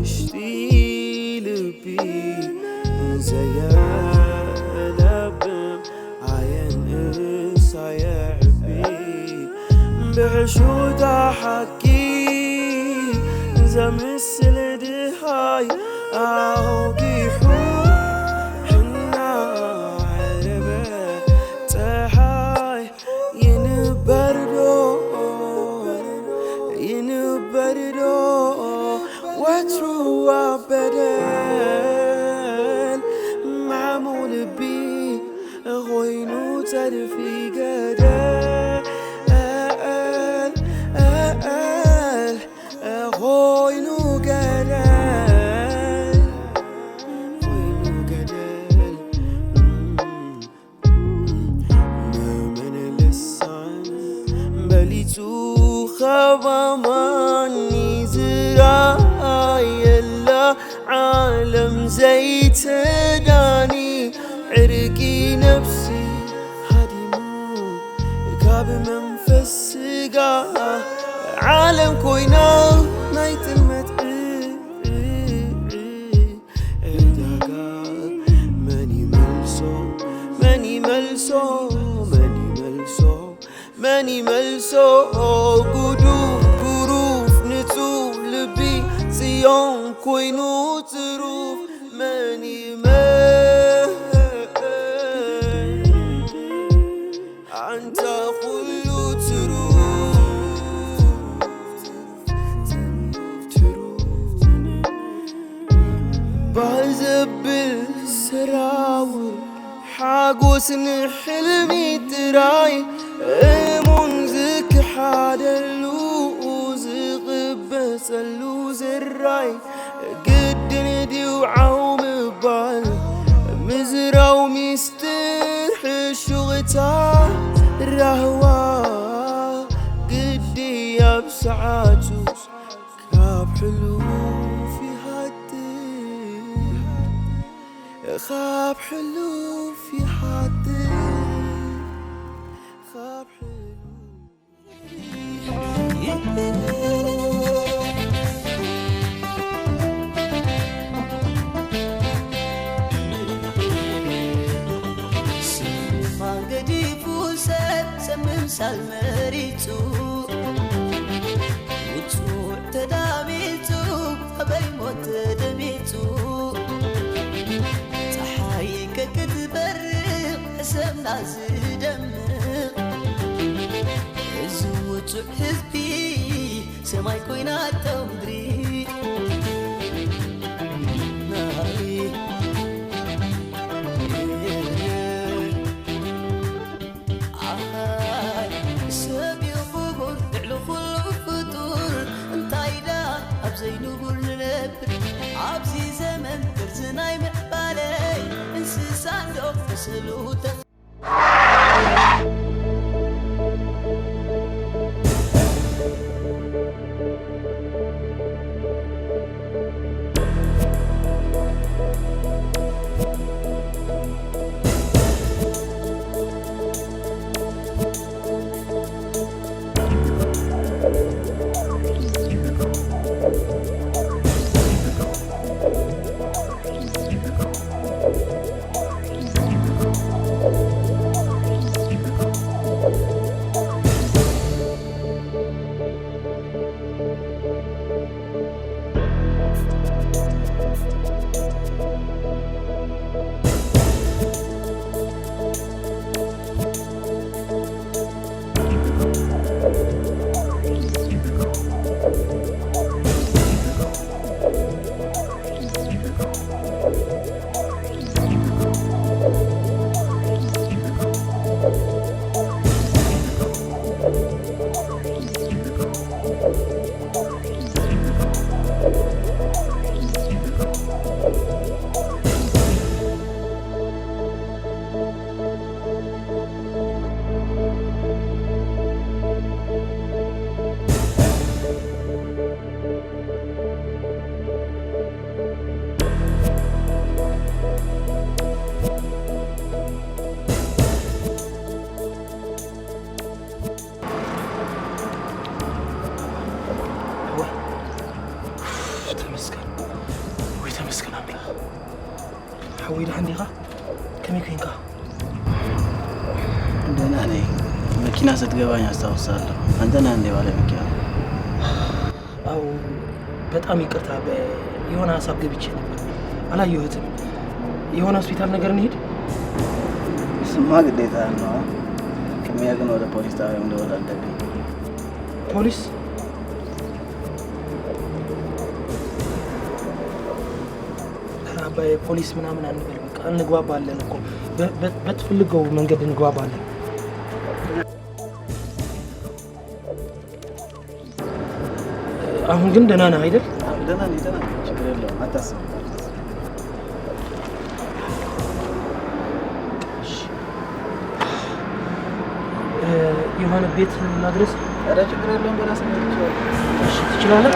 ውሽጢ ልቢ ዘየለብም ኣየንእስ ኣየዕቢ ብሕሹታ ሓቂ ዘምስል ድሃይ ኣውጊሑ እናዓለበ ጸሓይ ይንበርዶ ይንበርዶ ወትሩ ኣብ በደል ማዕሙቕ ልቢ ኾይኑ ጸድፊ ገደል ኾይኑ ገደል ኾይኑ ገደል መመን ልሳን በሊጹ ኸባማኒ ዝራየላ ዓለም ዘይትዳኒ ዕርቂ ነፍሲ ሃዲሙ ካብ መንፈስ ስጋ ዓለም ኮይና ናይ ጥልመት ዕዳጋ መን ይመልሶ መን ይመልሶ መን ይመልሶ መን ይመልሶ ጉዱፍ ጉሩፍ ንጹህ ልቢ ጽዮን ኮይኑ ጽሩፍ መን ይመልሶ ኣንታ ኩሉ ትሩፍ ትሩፍ ትሩፍ ባህ ዘብል ሰራውር ሓጎስ ንሕልሚ ጥራይ እሙን ዝክሓደሉ ዝቕበጸሉ ዝራይ ግድን ድዩ ዓው ምባል ምዝራው ሚስጥር ሕሹቕታ ራህዋ ግዲ ኣብ ሰዓቱ ካብ ሕሉፍ ይሃድም ካብ ሕሉፍ ይሃድም ካብ ሕሉፍ ስልጣን ገዲፉ ሰብ ሰብ ምምሳል መሪጹ ውጹዕ ተዳሚጹ ኣበይ ሞት ተደሚጹ ፀሓይ ከክትበርቕ ሕሰብና ዝደምቕ እዚ ውጹዕ ህዝቢ ሰማይ ኮይናቶ ምድሪ ናይ ኣሃይ ሰብ ይኽቡር ልዕሊ ኩሉ ፍጡር እንታይ ዳ ኣብ ዘይንቡር ንነብር ኣብዚ ዘመን ቅርዚ ናይ ምዕባለይ እንስሳ እንዶ ተስእሉ ተመስገን። መስገን ኣምላኽ። ሓወይ፣ ደሓን ዲኻ? ከመይ ኮይንካ? ደህና ነኝ። መኪና ስትገባኝ አስታውሳለሁ። አንተ ነህ እንዴ ባለ መኪና? አዎ፣ በጣም ይቅርታ። በ-፣ የሆነ ሀሳብ ገብቼ ነበር። አላየሁትም። የሆነ ሆስፒታል ነገር እንሂድ? እሱማ ግዴታ ነው። ቅድሚያ ግን ወደ ፖሊስ ጣቢያ መደወል አለብኝ። ፖሊስ? ኧረ አባዬ፣ ፖሊስ ምናምን አንበል። በቃ እንግባባለን እኮ። በ-፣ በ-፣ በትፈልገው መንገድ እንግባባለን። አሁን ግን ደህና ነህ አይደል? አዎ፣ ደህና ነኝ፣ ደህና ነኝ። ችግር የለውም፣ አታስብ። እሺ። እ፣ የሆነ ቤት ላድረስ? ኧረ ችግር የለውም፣ በራስህ መሄድ ትችላለህ። እሺ፣ ትችላለህ?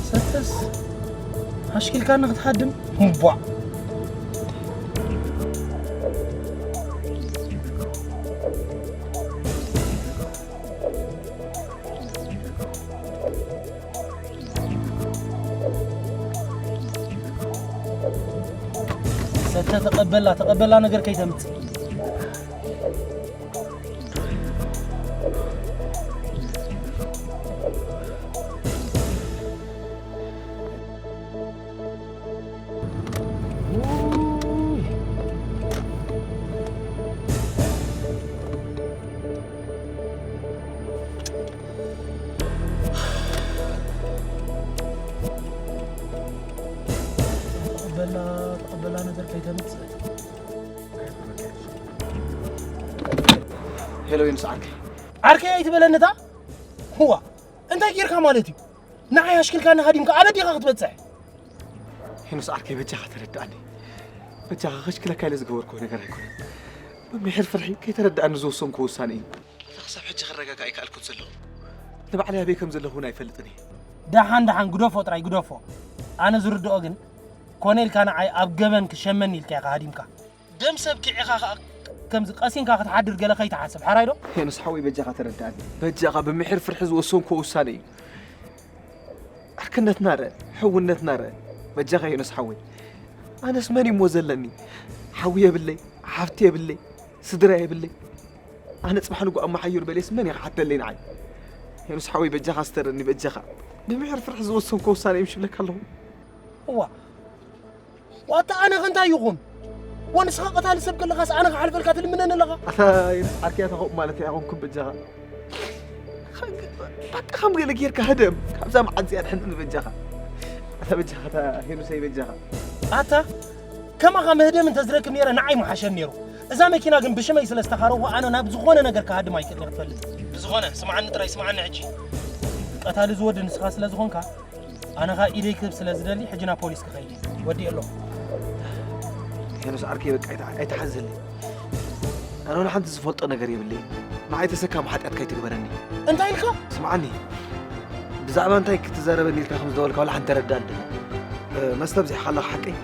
ሰተስ፣ ኣሽኪልካ ንክትሃድም? እምቧ። ሰተ፣ ተቐበላ፣ ተቐበላ፣ ነገር ከይተምጽእ። ተቐበላ፣ ተቐበላ፣ ነገር ከይተምጽእ። ሄሎ፣ ዮንስ ዓርከይ። ዓርከይ ኣይትበለኒ እታ። ህዋ፣ እንታይ ጌርካ ማለት እዩ? ንዓይ ኣሽክልካኒ ሃዲምካ ኣበይ ዲኻ ክትበጽሕ? ሄኖስ ዓርከይ፣ በጃኻ ተረድኣኒ። በጃኻ ከሽክለካ ኢለ ዝገበርኩዎ ነገር ኣይኮነን። ብምሒር ፍርሒ ከይተረድኣኒ ዝወሰንኩዎ ውሳነ እዩ። ኣነ ክሳብ ሕጂ ክረጋጋእ ኣይከኣልኩን ዘለኹ። ንባዕለይ ኣበይ ከም ዘለኹ እውን ኣይፈልጥን እየ። ደሓን ደሓን ግደፎ ጥራይ ግደፎ። ኣነ ዝርድኦ ግን ኮነ ኢልካ ንዓይ ኣብ ገበን ክሸመኒ ኢልካ ኢኻ ሃዲምካ። ደም ሰብ ኪዒኻ ኸኣ ከምዚ ቀሲንካ ክትሓድር ገለ ከይትሓስብ፣ ሕራይ ዶ? ሄኖስ ሓወይ፣ በጃኻ ተረድኣኒ። በጃኻ ብምሒር ፍርሒ ዝወሰንኩዎ ውሳነ እዩ። ዕርክነትና ርእ፣ ሕውነትና ርእ። በጃኻ ሄኖስ ሓወይ። ኣነስ መን እዩሞ ዘለኒ? ሓዊ የብለይ፣ ሓፍቲ የብለይ፣ ስድራ የብለይ። ኣነ ጽባሕ ንግሆ ኣመሓይር በልየስ መን እየ ክሓተለይ ንዓይ? ሄኖስ ሓወይ፣ በጃኻ ስተረኒ፣ በጃኻ። ብምሒር ፍርሒ ዝወሰንኩዎ ውሳነ እዩ ምሽ እብለካ ኣለኹ። እዋ፣ ዋታ ኣነ ከ እንታይ ይኹን? ወንስኻ ቀታሊ ሰብ ከለኻስ ኣነ ክሓልፈልካ ትልምነኒ ኣለኻ? ኣታ ዮናስ ዓርከይ፣ ኣታ ከምኡ ማለት ኣይኮንኩን በጃኻ። በቃ ከም ገለ ጌርካ ህደም። ካብዛ መዓት እዚኣ ድሕንኒ በጃኻ። ኣታ በጃኻ፣ ኣታ ሄኖሰይ በጃኻ። ኣታ ከማኻ መህደም እንተዝረክብ ነይረ ንዓይ ምሓሸኒ ነይሩ። እዛ መኪና ግን ብሽመይ ስለ ዝተኻረኹ ኣነ ናብ ዝኾነ ነገር ክሃድም ኣይክእልን ክትፈልጥ። ብዝኾነ ስምዓኒ ጥራይ ስምዓኒ ሕጂ። ቀታሊ ዝወዲ ንስኻ ስለ ዝኾንካ ኣነ ኸኣ ኢደይ ክህብ ስለ ዝደሊ፣ ሕጂ ናብ ፖሊስ ክኸይድ እየ። ወዲኤ ኣለኹ። ሄኖስ ዓርከይ፣ በቃ ኣይትዓ-፣ ኣይትሓዝለይ። ኣነ ወላ ሓንቲ ዝፈልጦ ነገር የብለይን። ንዓይ ተሰካሚ ሓጢኣት ከይትግበረኒ። እንታይ ኢልካ? ስምዓኒ፣ ብዛዕባ እንታይ ክትዛረበኒ ኢልካ ከም ዝደወልካ ወላ ሓንቲ ተረድኣኒ። እ፣ መስተ ኣብዚሕካ ኣለኻ ሓቀይ?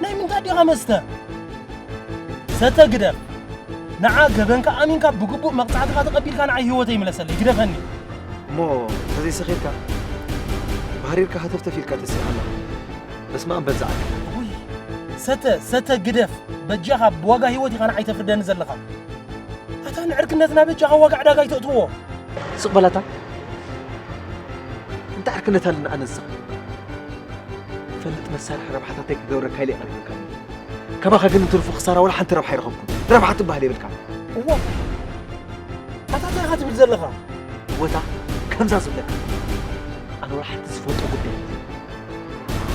ናይ ምንታይ ዲኻ መስተ? ሰተ ግደፍ። ንዓ ገበንካ ኣሚንካ ብግቡእ መቕጻዕትኻ ተቐቢልካ ንዓይ ህይወተይ ምለሰለይ። ግደፈኒ። እሞ ተዘይሰኺርካ ባህሪርካ ሃተፍተፍ ኢልካ ተሲኻ ኣለኻ። በስመ ኣብ በል ዝዓርከይ። ውይ፣ ሰተ፣ ሰተ ግደፍ። በጃኻ ብዋጋ ህይወት ኢኻ ንዓይ ተፍርደኒ ዘለኻ። ኣታ ንዕርክነትና በጃኻ ዋጋ ዕዳጋ ኣይተእትዎ። ስቕ በል ኣታ። እንታይ ዕርክነት ኣለና ኣነ ንስኻ? ፈልጥ መሳርሒ ረብሓታተይ ክገብረካ ኢለ እየ ቀሪበካ። ከማኻ ግን ንትርፉ ክሳራ ወላ ሓንቲ ረብሓ ኣይረኸብኩን። ረብሓ ትበሃል የብልካን። እዋ፣ ኣታ እንታይ ኢኻ ትብል ዘለኻ? ወታ ከምዛ ዝብለካ። ኣነ ወላ ሓንቲ ዝፈልጦ ጉዳይ የለን።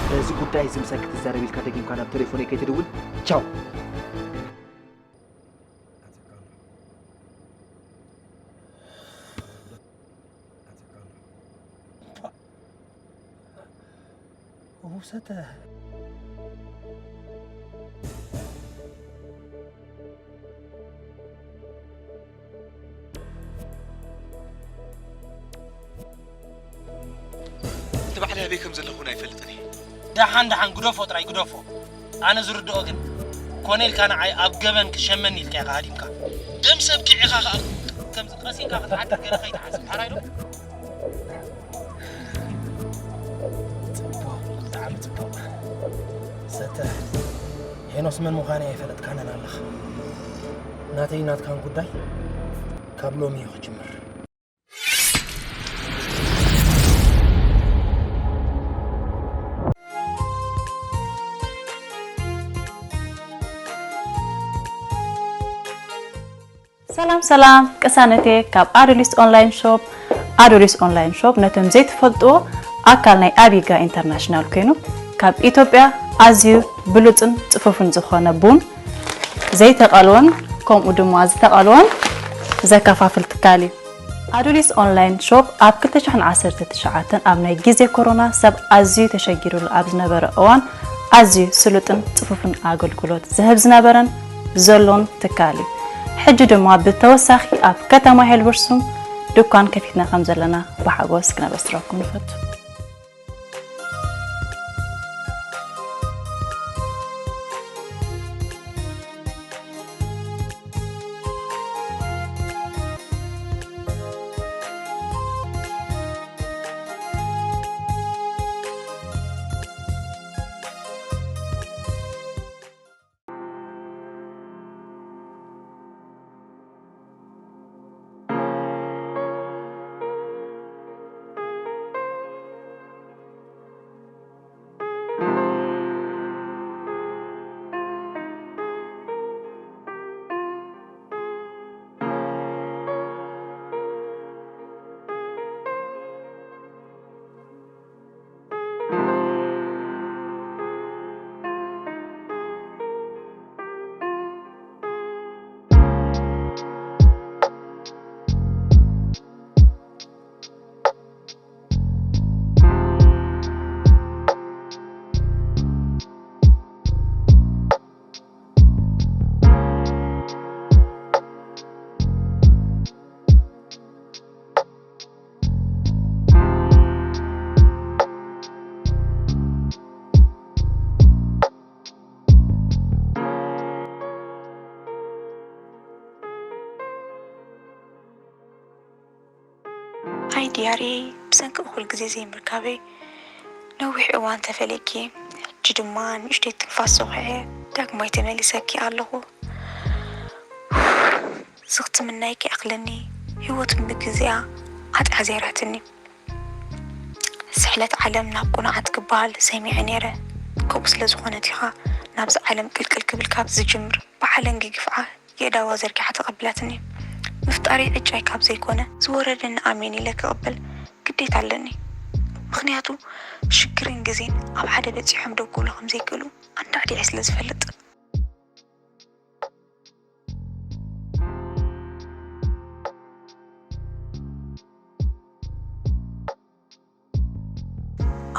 በዚ ጉዳይ እዚ ምሳይ ክትዛረብ ኢልካ ደጊምካ ናብ ቴሌፎነይ ከይትድውል። ቻው። ሰተ እቲ ባዕለይ ኣበይ ከም ዘለኹ እውን ኣይፈልጥን እየ። ደሓን ደሓን ግደፎ ጥራይ ግደፎ። ኣነ ዝርድኦ ግን ኮነ ኢልካ ንዓይ ኣብ ገበን ክሸመኒ ኢልካ ኢኻ ሃዲምካ። ደም ሰብ ኪዒኻ ከኣ ከምዚ ቀሲንካ ክትሓድር ገለ ከይትሓስብ ሓራይ ዶ? ጽቡቕ፣ ብጣዕሚ ጽቡቕ። ሰተ ሄኖስ መን ምዃነይ ኣይፈለጥካንን ኣለኻ። ናተይ ናትካን ጉዳይ ካብ ሎሚ እዩ ክጅምር። ሰላም ሰላም ቅሳነቴ ካብ ኣዶሊስ ኦንላይን ሾፕ። ኣዶሊስ ኦንላይን ሾፕ ነቶም ዘይትፈልጥዎ ኣካል ናይ ኣቢጋ ኢንተርናሽናል ኮይኑ ካብ ኢትዮጵያ ኣዝዩ ብሉፅን ፅፉፍን ዝኾነ ቡን ዘይተቐልወን ከምኡ ድማ ዝተቐልወን ዘከፋፍል ትካል እዩ። ኣዱሊስ ኦንላይን ሾፕ ኣብ ክልተ ሽሕን ዓሰርተ ትሽዓተን ኣብ ናይ ግዜ ኮሮና ሰብ ኣዝዩ ተሸጊሩሉ ኣብ ዝነበረ እዋን ኣዝዩ ስሉጥን ጽፉፍን ኣገልግሎት ዝህብ ዝነበረን ዘሎን ትካል እዩ። ሕጂ ድማ ብተወሳኺ ኣብ ከተማ ሄልበርሱም ድኳን ከፊትና ከም ዘለና ብሓጎስ ክነበስረኩም ንፈቱ። ኣይ ድያርየይ፣ ብሰንኪ እኹል ግዜ ዘይምርካበይ ነዊሕ እዋን ተፈሊኪ፣ ሕጂ ድማ ንእሽተይ ትንፋስ ሰኺዐ ዳግማይ ተመሊሰኪ ኣለኹ። ዝኽትምናይኪ ኣኽለኒ፣ ህይወት ምግዜኣ ዓጢዓ ዘይራትኒ። ስሕለት ዓለም ናብ ቁኑዓት ክበሃል ሰሚዐ ነይረ። ከምኡ ስለ ዝኾነ ዲኻ ናብዚ ዓለም ቅልቅል ክብል ካብ ዝጅምር ብሓለንጊ ግፍዓ የእዳዋ ዘርጊሓ ተቐቢላትኒ። ምፍጣረይ ዕጫይ ካብ ዘይኮነ ዝወረደኒ ኣሜን ኢለ ክቕበል ግዴታ ኣለኒ። ምኽንያቱ ሽግርን ግዜን ኣብ ሓደ በጺሖም ደው ክብሉ ከም ዘይክእሉ ኣንዳዕዲዐ ስለ ዝፈልጥ።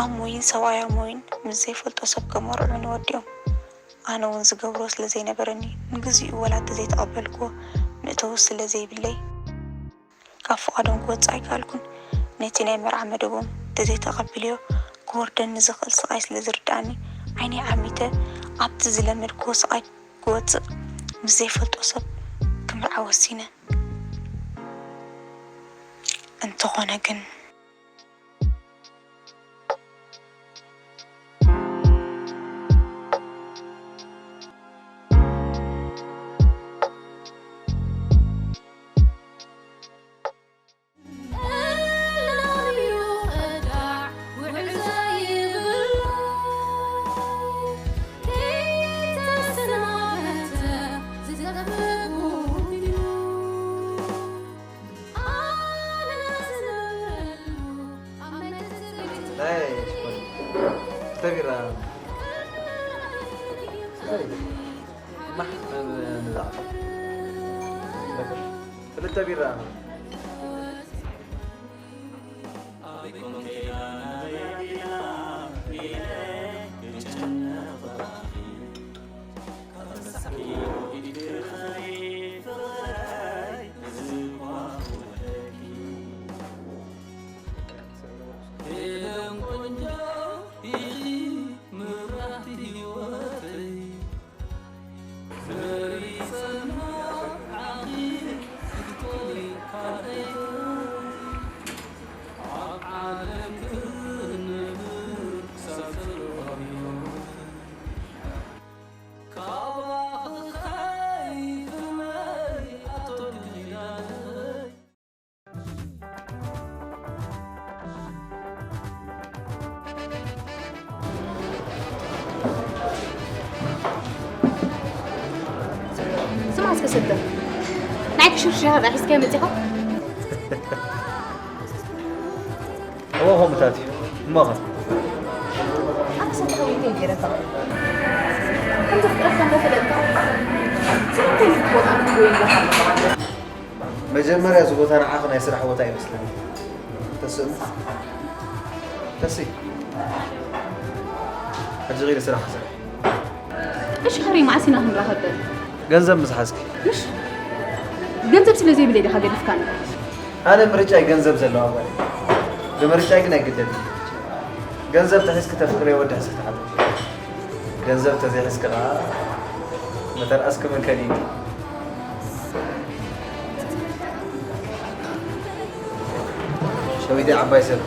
ኣሞይን ሰብኣይ ኣሞይን ምስ ዘይፈልጦ ሰብ ከመርዑኒ ወዲኦም። ኣነ እውን ዝገብሮ ስለ ዘይነበረኒ ንግዚኡ ወላ እንተዘይተቐበልክዎ መእተዊ ስለ ዘይብለይ ካብ ፍቓዶም ክወጽእ ኣይከኣልኩን። ነቲ ናይ መርዓ መደቦም እንተዘይተቐቢለዮ ክወርደኒ ዝኽእል ስቓይ ስለ ዝርድኣኒ ዓይነይ ዓሚተ ኣብቲ ዝለመድክዎ ስቓይ ክወጽእ ምስ ዘይፈልጦ ሰብ ክምርዓ ወሲነ። እንተኾነ ግን። ናይ ሽኮር ክልተ ቢራ። ማሕ ንዛዕባ ክልተ ቢራ። ሽሻ ሒዝካዮ መጺኻ? እሞ ከምኡታት እዩ። እሞ ኸ? ኣክሰብ ተኸዊንከ ይገረካ። ከም ዘፍቅረካ እንተፈለጥካ፣ ስለምንታይ ነቲ ቦታ ክትጎይ ኢልካ ኣለኻ? መጀመርያ እዚ ቦታ ንዓኺ ናይ ስራሕ ቦታ ኣይመስለኒ። ተስእሉ? ተሲ? ሕጂ ኺዲ ስራሕ ክሰርሕ። እሺ፣ ሕሪ መዓስ ኢና ክንራኸብ? ገንዘብ ምስ ሓዝኪ። ምሽ? ገንዘብ ስለ ዘይብለይ ዲኻ ገዲፍካኒ? ኣነ ምርጫይ ገንዘብ ዘለዋ ጓል እየ። ብምርጫይ ግን ኣይግደድን። ገንዘብ ተሒዝኪ ተፍቅርዮ ወዲ ሕዝኪ ትሓትኪ። ገንዘብ ተዘይሒዝኪ ኸዓ መተርኣስኪ መንከድ እዩ። ሸዊተይ ዓባይ ሰብ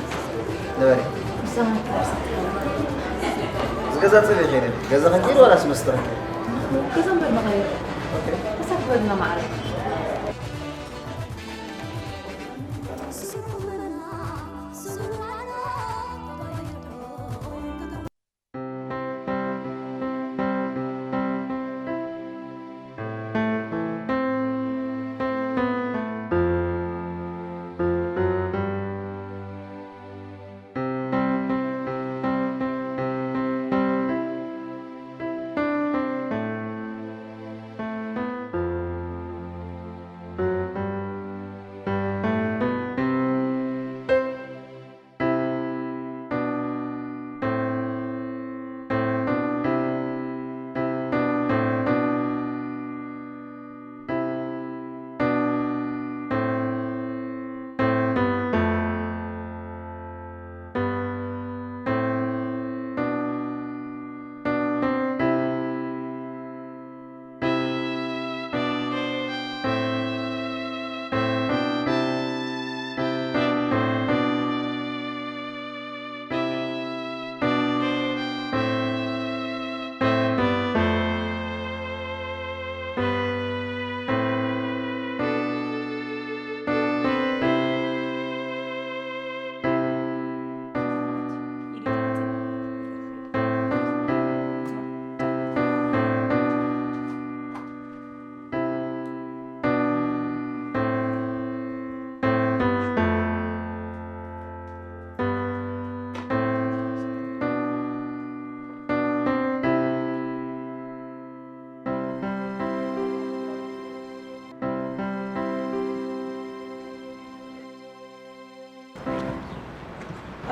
ንበሪ። እዚ ገዛ ጽብቕ ይኸይድ። ገዛ ክንቀይር ዋላስ መስተ ክንቀይር? ገዛ እምበር መቐየር። ከሳብ ዝበልና ማዕረ።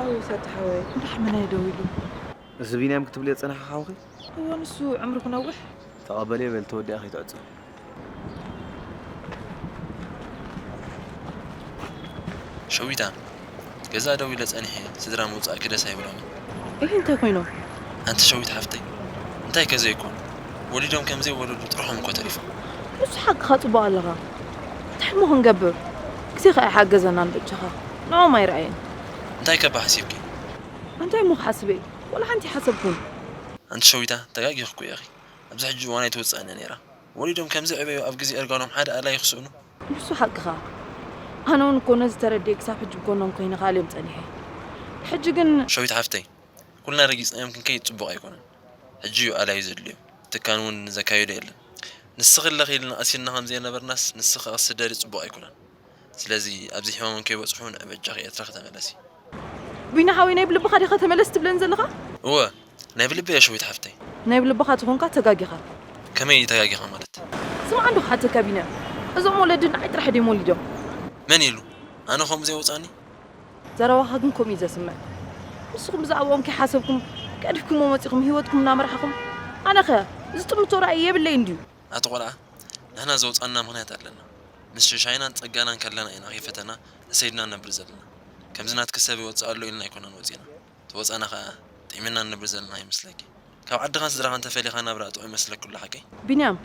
ኣው ሳቲ ሓወይ፣ እንዳ ሓመናይ ደው ኢሉ። እዚ ቢንያም ክትብልዮ ዝጸናሕኪ ሓውኺ? እወ፣ ንሱ ዕምሩ ክነውሕ። ተቐበልዮ በል፣ ተወዲኣ ከይትዕጾ። ሸዊታ፣ ገዛ ደው ኢለ ጸኒሐ፣ ስድራ ምውጻእኪ ደስ ኣይብሎምን። እሂ፣ እንታይ ኮይኖም? ኣንቲ ሸዊት ሓፍተይ፣ እንታይ ከ ዘይኮኑ? ወሊዶም ከም ዘይወለዱ ጥርሖም እኮ ተሪፎም። ንሱ ሓቅኻ ጽቡቕ ኣለኻ። እንታይ እሞ ክንገብር? ግዜ ኸኣ ኣይሓገዘናን በጃኻ። ንዕኦም ኣይረኣየን። እንታይ ከ ሓሲብኪ? እንታይ እሞ ክሓስብ እየ? ወላ ሓንቲ ኣይሓሰብኩን። ኣንቲ ሸዊታ፣ ተጋጊኺ እኮ ኢኺ። ኣብዚ ሕጂ እዋን ኣይትወጽእን እያ ነይራ። ወሊዶም ከም ዝዕበዩ ኣብ ግዜ እርጋኖም ሓደ ኣላዪ ክስእኑ። ንሱ ሓቅኻ። ኣነ እውን እኮ ነዚ ተረዲኤ ክሳብ ሕጂ ብጎኖም ኮይነ ክኣልዮም ጸኒሐ። ሕጂ ግን ሸዊት ሓፍተይ፣ ኩልና ረጊጽናዮም ክንከይድ ጽቡቕ ኣይኮነን። ሕጂ እዩ ኣላዩ ዘድልዮ። ትካን እውን ዘካየዶ የለን። ንስኺ ኣለኺ ኢልና ኣሲርና ከም ዘይነበርናስ ንስኺ ክትስደዲ ጽቡቕ ኣይኮነን። ስለዚ ኣብዚ ሕማሞም ከይበጽሑ ንዕ በጃኺ ኤርትራ ከተመለሲ። ቢኒ ሓወይ ናይ ብልብኻ ዲኻ ተመለስ ትብለን ዘለኻ? እወ፣ ናይ ብልበይ እየ ሸዊት ሓፍተይ። ናይ ብልብኻ ተኾንካ ተጋጊኻ። ከመይ ተጋጊኻ ማለት? ስማዕ እንዶ ክሓተካ ቢኒ፣ እዞም ወለዲ ንዓይ ጥራሕ ድዮም ወሊዶም? መን ኢሉ? ኣነ ከምኡ ዘይወጻኒ? ዘረባኻ ግን ከምኡ እዩ ዘስምዕ። ንስኹም ብዛዕባኦም ከይሓሰብኩም ገዲፍኩሞ መጺኹም ህይወትኩም እናመራሕኹም፣ ኣነኸ ዝጥምቶ ራእይ የብለይን ድዩ? ኣቲ ቆልዓ፣ ንሕና ዘውጻና ምኽንያት ኣለና። ምስ ሽሻይናን ጸጋናን ከለና ኢና ከይፈተና ተሰዲድና ንነብር ዘለና። ከምዚ ናትኪ ሰብ ይወጽእ ኣሎ ኢልና ኣይኮናን ወጺእና። ተወጻና ኸኣ ጥዒምና ንነብር ዘለና ይመስለኪ? ካብ ዓድኻን ስድራኻን ተፈሊኻ ናብራ ጥዑይ ይመስለኪ ኣሎ ሓቀይ? ቢንያም፣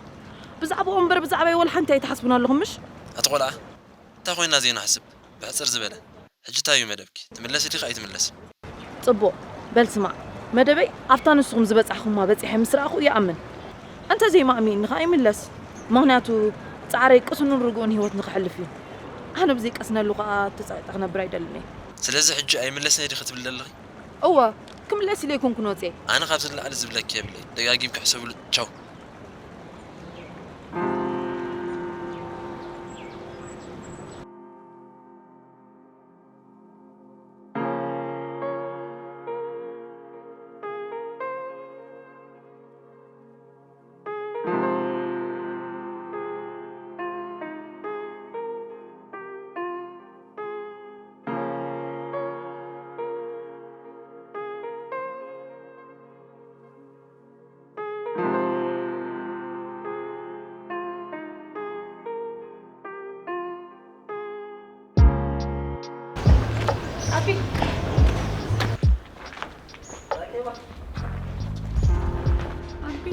ብዛዕባኦም እምበር ብዛዕባይ ወላ ሓንቲ ኣይትሓስቡን ኣለኹም ምሽ? ኣቲ ቆልዓ፣ እንታይ ኮይና ዘይንሓስብ? ብሕጽር ዝበለ፣ ሕጂ እንታይ እዩ መደብኪ? ትምለሲ ዲኺ ኣይትምለስን? ጽቡቕ፣ በል ስማዕ፣ መደበይ ኣብታ ንስኹም ዝበጻሕኹማ በጺሐ ምስ ረኣኹ ይኣምን። እንተ ዘይማእሚእኒ ኸኣ ይምለስ። ምኽንያቱ ጻዕረይ ቅስኑን ርጉእን ህይወት ንኸሕልፍ እዩ። ኣነ ብዘይቀስነሉ ኸኣ ተጻቒጠ ክነብር ኣይደልን እየ። ስለዚ ሕጂ ኣይምለስን እየ ዲኺ ትብሊ ዘለኺ? እወ፣ ክምለስ ኢለ ኣይኮንኩን ወጽየ። ኣነ ካብዚ ንላዕሊ ዝብለኪ የብለይ። ደጋጊምኪ ሕሰብሉ። ቻው። ኣቢ ኣቢ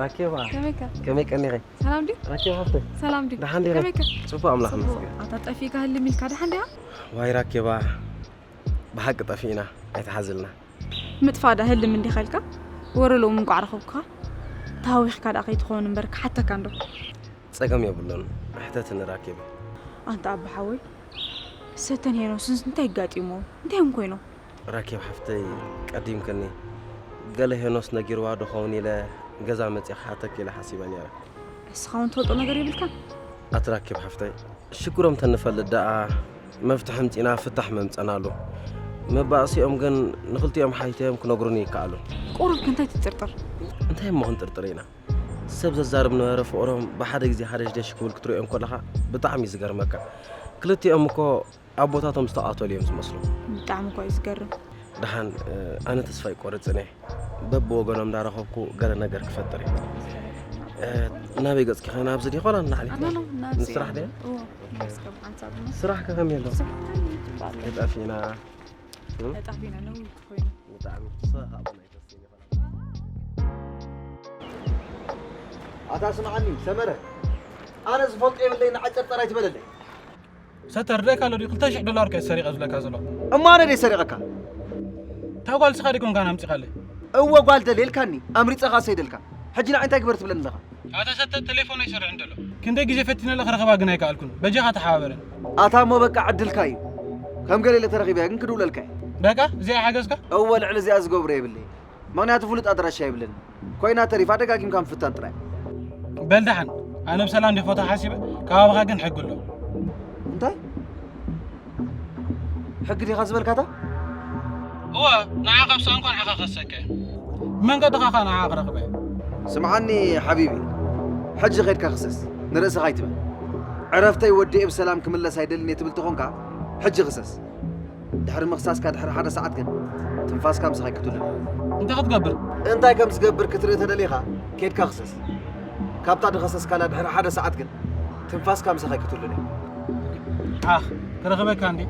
ራኬባ፣ ከመይካ? ከመይ ቀኒኺ? ሰላም ድዩ? ራኬባ ሃፍተይ። ሰላም ድዩ? ደሓን ዲኺ? ከመይካ? ጽቡቕ ኣምላኽ ጽቡቕ። ይመስገን። ኣታ ጠፊእካ ህልም ኢልካ ደሓን ዲኻ? ዋይ ራኬባ፣ ብሓቂ ጠፊእና፣ ኣይትሓዝልና። ምጥፋእ ዳ ህልም እንዲኻ ኢልካ? ወረ ሎሚ እንቋዕ ረኸብኩኻ። ተሃዊኽካ ደኣ ከይትኸውን እምበር ክሓተካ እንዶ። ጸገም የብሉን፣ ሕተትኒ ራኬባ። ኣንታ ኣባ ሓወይ፣ ሰተን ሄኖስንስ እንታይ ኣጋጢሞም? እንታይ እዮም ኮይኖም? ራኬብ ሓፍተይ ቀዲምክኒ። ገለ ሄኖስ ነጊርዋ ዶ ኸውን ኢለ ገዛ መጺኣ ክሓተኪ ኢለ ሓሲበ ነይረ። ንስኻ እውን ትፈልጦ ነገር የብልካን? ኣቲ ራኬብ ሓፍተይ፣ ሽግሮም ተንፈልጥ ደኣ መፍትሒ ኣምጺና ፍታሕ መምጸናሉ። መባእሲኦም ግን ንኽልቲኦም ሓይተዮም ክነግሩኒ ይከኣሉ። ቁሩብ ከ እንታይ ትጥርጥር? እንታይ እሞ ክንጥርጥር ኢና? ሰብ ዘዛርብ ነበረ ፍቕሮም ብሓደ ግዜ ሃደሽደሽ ክብል ክትሪኦም ከለኻ ብጣዕሚ እዩ ዝገርመካ። ክልቲኦም እኮ ኣቦታቶም ዝተቓተሉ እዮም ዝመስሉ። ብጣዕሚ እኮ እዩ ዝገርም። ደሓን፣ እ፣ ኣነ ተስፋ ኣይቆርጽን እየ። በብወገኖም እንዳረኸብኩ ገለ ነገር ክፈጥር እየ። እ፣ ናበይ ገጽኪ ኸ? ናብዚ ድዩ ኾላ ንላዕሊ? ኣነ ነው፣ ናብዚ ንስራሕ እየ። ድየ? እዎ፣ መስከም ሓንሳብ ነው። ስራሕ ከ ከመይ ኣሎ? ስራሕ ከመይ ይባል? ጠፊእና። እ? ጠፊእና፣ ነዊሕ ኮይኑ። ብጣዕሚ። ንስኻ ከኣ ብናይ ተስፋ ይኾና። ኣታ ስምዓኒ፣ ሰመረ። ኣነ ዝፈልጦ የብለይ፣ ንዓይ ጸርጸር ኣይትበለለይ። ሰተር ደካ ኣሎ ድዩ? ክልተ ሽሕ ዶላር ከ ሰሪቐ ዝብለካ ዘሎ? እሞ ኣነ ድየ ሰሪቐካ? እታ ጓል ስኻ ዲኮንካ ኣምጺኻለይ? እወ ጓል ደልየ ኢልካኒ፣ ኣምሪጸኻ ሰይደልካ። ሕጂ ንዓይ እንታይ ግበር ትብለኒ ኣለኻ? ኣታ ሰተር ቴሌፎን ኣይሰርሕን ደሎ። ክንደይ ግዜ ፈቲነለ ክረኽባ ግን ኣይከኣልኩን። በጃኻ ተሓባበረን። ኣታ እሞ በቃ ዕድልካ እዩ። ከም ገለ ኢለ ተረኺበያ ግን ክድውለልካ እየ። በቃ እዚኣ ሓገዝካ? እወ ልዕሊ እዚኣ ዝገብሮ የብለይ። ምኽንያቱ ፍሉጥ ኣድራሻ የብለኒ። ኮይና ተሪፋ ደጋጊምካ ምፍታን ጥራይ። በል ደሓን፣ ኣነ ብሰላም ዲኾታ ሓሲበ፣ ከባቢኻ ግን ሕጊ ኣሎ። እንታይ? ሕጊ ዲኻ ዝበልካታ? እወ፣ ንዓኻ ብሳንኳ ንዓኻ ከሰከ። ብመንገድኻ ኸኣ ንዓኻ ክረኽበ። ስምዓኒ ሓቢቢ፣ ሕጂ ኸይድካ ክሰስ፣ ንርእስኻ ኣይትበል። ዕረፍተይ ወዲኤ ብሰላም ክምለስ ኣይደልን እየ ትብል ተኾንካ፣ ሕጂ ክሰስ። ድሕሪ ምኽሳስካ ድሕሪ ሓደ ሰዓት ግን ትንፋስካ ምሳኻ ኣይክትብልን። እንታይ ክትገብር? እንታይ ከም ዝገብር ክትርኢ ተደሊኻ ኬድካ ክሰስ። ካብታ ድኸሰስካላ ድሕሪ ሓደ ሰዓት ግን ትንፋስካ ምሳኻ ኣይክትብልን። ዓኽ፣ ክረኽበካ እንዴ?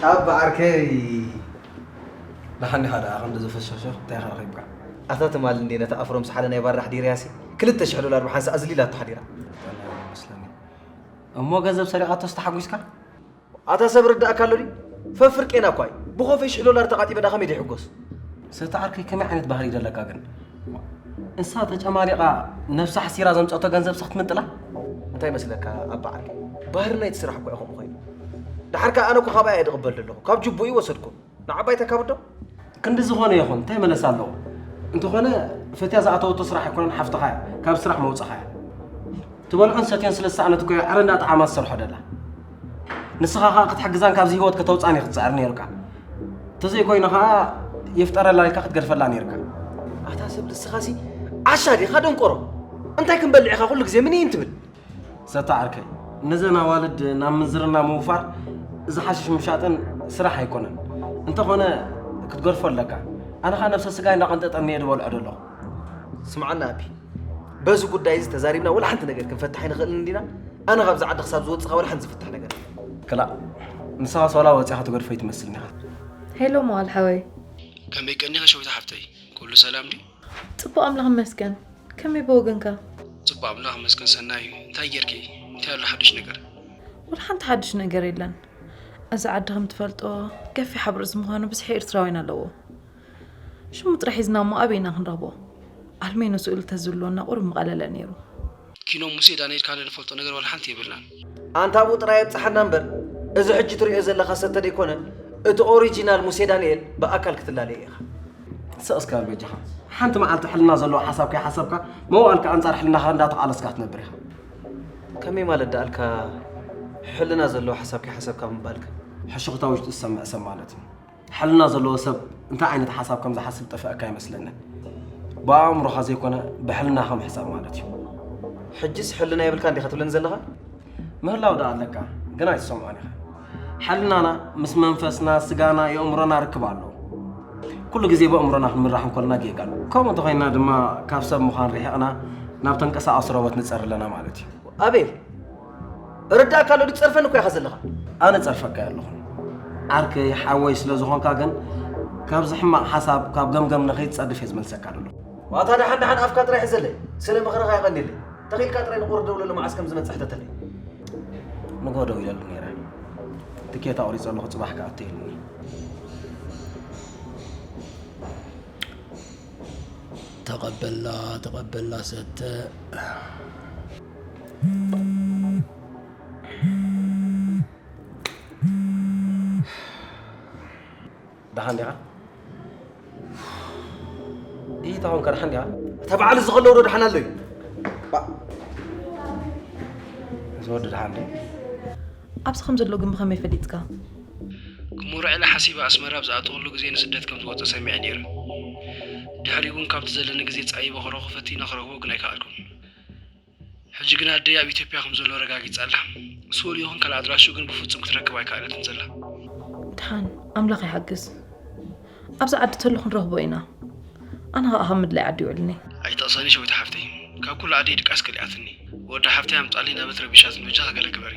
ኣባ ዓርከይ፣ ደሓን ዲኻ ደኣ? ከምዚ ዝፈሸሸኽ እንታይ ኢኻ ረኺብካ? ኣታ ትማል እንዴ ነታ ኣፍሮ ምስ ሓለ ናይ ባራ ሓዲረያሲ፣ ክልተ ሽሕ ዶላር ብሓንሳእ ኣዝሊላቶ ሓዲራ። ይመስለኒ። እሞ ገንዘብ ሰሪቓቶስ ተሓጒስካ? ኣታ ሰብ ርዳእካ ኣሎ ድዩ? ፈፍርቄና እኳ እዩ። ብኾፈይ ሽሕ ዶላር ተቓጢበ ደኣ ከመይ ደይሕጎስ? ሰቲ ዓርከይ፣ ከመይ ዓይነት ባህሪ እዩ ዘለካ ግን? እንሳ ተጨማሊቓ ነብሳ ሓሲራ ዘምጸቶ ገንዘብ ስኽ ትምንጥላ? እንታይ መስለካ ኣባ ዓርከይ? ባህሪ ናይቲ ስራሕ እኳ እዩ ከምኡ ኮይኑ። ደሓር ከኣ ኣነ እኮ ካብኣ እየ ድቕበል ዘለኹ። ካብ ጅቡኡ ይወሰድኩ። ንዓባይ ተካብዶ? ክንዲ ዝኾነ ይኹን፣ እንታይ መለሳ ኣለዎ? እንተኾነ፣ ፈትያ ዝኣተወቶ ስራሕ ኣይኮነን፣ ሓፍትኻ እያ። ካብ ስራሕ መውጽኻ እያ። ትበልዖን ሰትዮን ስለ ዝሰኣነት እኮ እያ ዕረ እንዳጠዓማ ትሰርሖ ደላ። ንስኻ ኸኣ ክትሕግዛን ካብዚ ህይወት ከተውጽኣን እየ ክትጽዕር ነይሩካ። እንተዘይኮይኑ ኸኣ ይፍጠረላ ኢልካ ክትገድፈላ ነይርካ። ኣታ ሰብ ንስኻሲ ዓሻ ዲኻ ደንቆሮ? እንታይ ክንበልዕ ኢኻ ኩሉ ግዜ ምን እይን ትብል? ሰታ ዓርከይ፣ ነዘን ኣዋልድ ናብ ምንዝርና ምውፋር እዚ ሓሽሽ ምሻጥን ስራሕ ኣይኮነን። እንተኾነ ክትገድፎ ኣለካ። ኣነ ኸኣ ነብሰ ስጋይ እንዳቐንጠጠኒ እየ ዝበልዖ ዘለኹ። ስምዓና ኣቢ፣ በዚ ጉዳይ እዚ ተዛሪብና ወላ ሓንቲ ነገር ክንፈትሕ ኣይንኽእልን እንዲና? ኣነ ካብዚ ዓዲ ክሳብ ዝወጽእ ኸኣ ወላ ሓንቲ ዝፍታሕ ነገር የለን። ክላእ፣ ንስኻስ ዋላ ወጺኻ ትገድፎ ኣይትመስልን ኢኻ። ሄሎ መዋል ሓወይ። ከመይ ቀኒኻ ሸዊታ ሓፍተይ? ኩሉ ሰላም ድዩ? ጽቡቕ ኣምላኽ ይመስገን። ከመይ ብወገንካ? ጽቡቕ ኣምላኽ ይመስገን ሰናይ እዩ። እንታይ ጌርኪ? እንታይ ኣሎ ሓድሽ ነገር? ወላ ሓንቲ ሓድሽ ነገር የለን። እዚ ዓዲ ከም ትፈልጦ ገፊሕ ኣብ ርእሲ ምዃኑ ብዝሒ ኤርትራውያን ኣለዎ። ሽሙ ጥራሕ ሒዝና እሞ ኣበይ ኢና ክንረኽቦ? ኣልሜኖ ስእሉ ተዝህልወና ቁሩብ ምቐለለ ነይሩ። ኪኖ ሙሴ ዳንኤል ካልእ ንፈልጦ ነገር ዋላ ሓንቲ የብልናን። ኣንታ ኣብኡ ጥራይ ኣብጽሓና እምበር፣ እዚ ሕጂ ትርእዮ ዘለኻ ሰተ ደይኮነ፣ እቲ ኦሪጂናል ሙሴ ዳንኤል ብኣካል ክትላለዮ ኢኻ። ስቕ እስከ በል በጃኻ። ሓንቲ መዓልቲ ሕልና ዘለዎ ሓሳብ ከይሓሰብካ፣ መዋእልካ ኣንጻር ሕልናኻ እንዳተቓለስካ ክትነብር ኢኻ። ከመይ ማለት ደኣልካ ሕልና ዘለዎ ሓሳብ ከይሓሰብካ ምባልካ? ሕሽኽታ ውሽጢ ዝሰምዕ ሰብ ማለት እዩ። ሕልና ዘለዎ ሰብ እንታይ ዓይነት ሓሳብ ከም ዝሓስብ ጠፍአካ ኣይመስለንን። ብኣእምሮኻ ዘይኮነ ብሕልናኻ ምሕሳብ ማለት እዩ። ሕጅስ ሕልና የብልካን ዲኻ ትብለኒ ዘለኻ? ምህላው ደኣ ኣለካ፣ ግን ኣይትሰምዖን ኢኻ። ሕልናና ምስ መንፈስና፣ ስጋና፣ የእምሮና ርክብ ኣለዎ። ኩሉ ግዜ ብኣእምሮና ክንምራሕ እንኮልና ጌጋ ኣሎ። ከምኡ እንተኾይንና ድማ ካብ ሰብ ምዃን ርሒቕና ናብ ተንቀሳቓሲ ሮቦት ንጸሪ ኣለና ማለት እዩ። ኣቤል፣ ርዳእካ ኣሎ ድዩ? ትጸርፈኒ እኮ ኢኻ ዘለኻ። ኣነ ጸርፈካ ኣለኹ። ዓርከይ፣ ሓወይ ስለ ዝኾንካ ግን ካብዚ ሕማቕ ሓሳብ፣ ካብ ገምገም ንኸይትጸድፍ እየ ዝመልሰካ ዘለኹ። ዋታ ደሓን ደሓን ኣፍካ ጥራይ ሕዘለይ። ስለ ምኽርኻ የቐንየለይ። ተኺእልካ ጥራይ ንቑር ደውለሉ መዓስ ከም ዝመጽእ ሕተተለይ። ንግሆ ደው ኢለሉ ነይረ። ትኬት ኣቑሪጸ ኣለኹ፣ ጽባሕ ክኣቱ ኢሉኒ። ተቐበላ፣ ተቐበላ ሰተ። ደሓን ዲኻ? ኢታ ኾንካ ደሓን ዲኻ? እታ በዓል እዚ ከለዉ ዶ ደሓን ኣሎ እዩ? ባ-፣ እዚ ወዲ ደሓን ድዩ? ኣብዚ ከም ዘሎ ግን ብኸመይ ፈሊጥካ? ክመርዖ ኢለ ሓሲበ ኣስመራ ኣብ ዝኣተወሉ ግዜ ንስደት ከም ዝወጸ ሰሚዐ ነይረ። ድሕሪኡ እውን ካብቲ ዘለኒ ግዜ ጻይበ ክረኽቦ ፈቲነ ክረኽቦ ግን ኣይከኣልኩን። ሕጂ ግን ኣደይ ኣብ ኢትዮጵያ ከም ዘሎ ረጋጊጻ ኣላ። ስእሉ ይኹን ካልእ ኣድራሽኡ ግን ብፍጹም ክትረክብ ኣይከኣለትን ዘላ። ድሓን ኣምላኽ ይሓግዝ። ኣብዚ ዓዲ ተሎ ክንረኽቦ ኢና። ኣነ ኸኣ ካብ ምድላይ ዓዲ ይውዕልኒ። ኣይትቕሰኒ ሸዊት ሓፍተይ። ካብ ኩሉ ኣደይ ድቃስ ከሊኣትኒ። ወዲ ሓፍተይ ኣምጻለይ ናበት ረቢሻትኒ በጃኻ ገለ ግበሪ።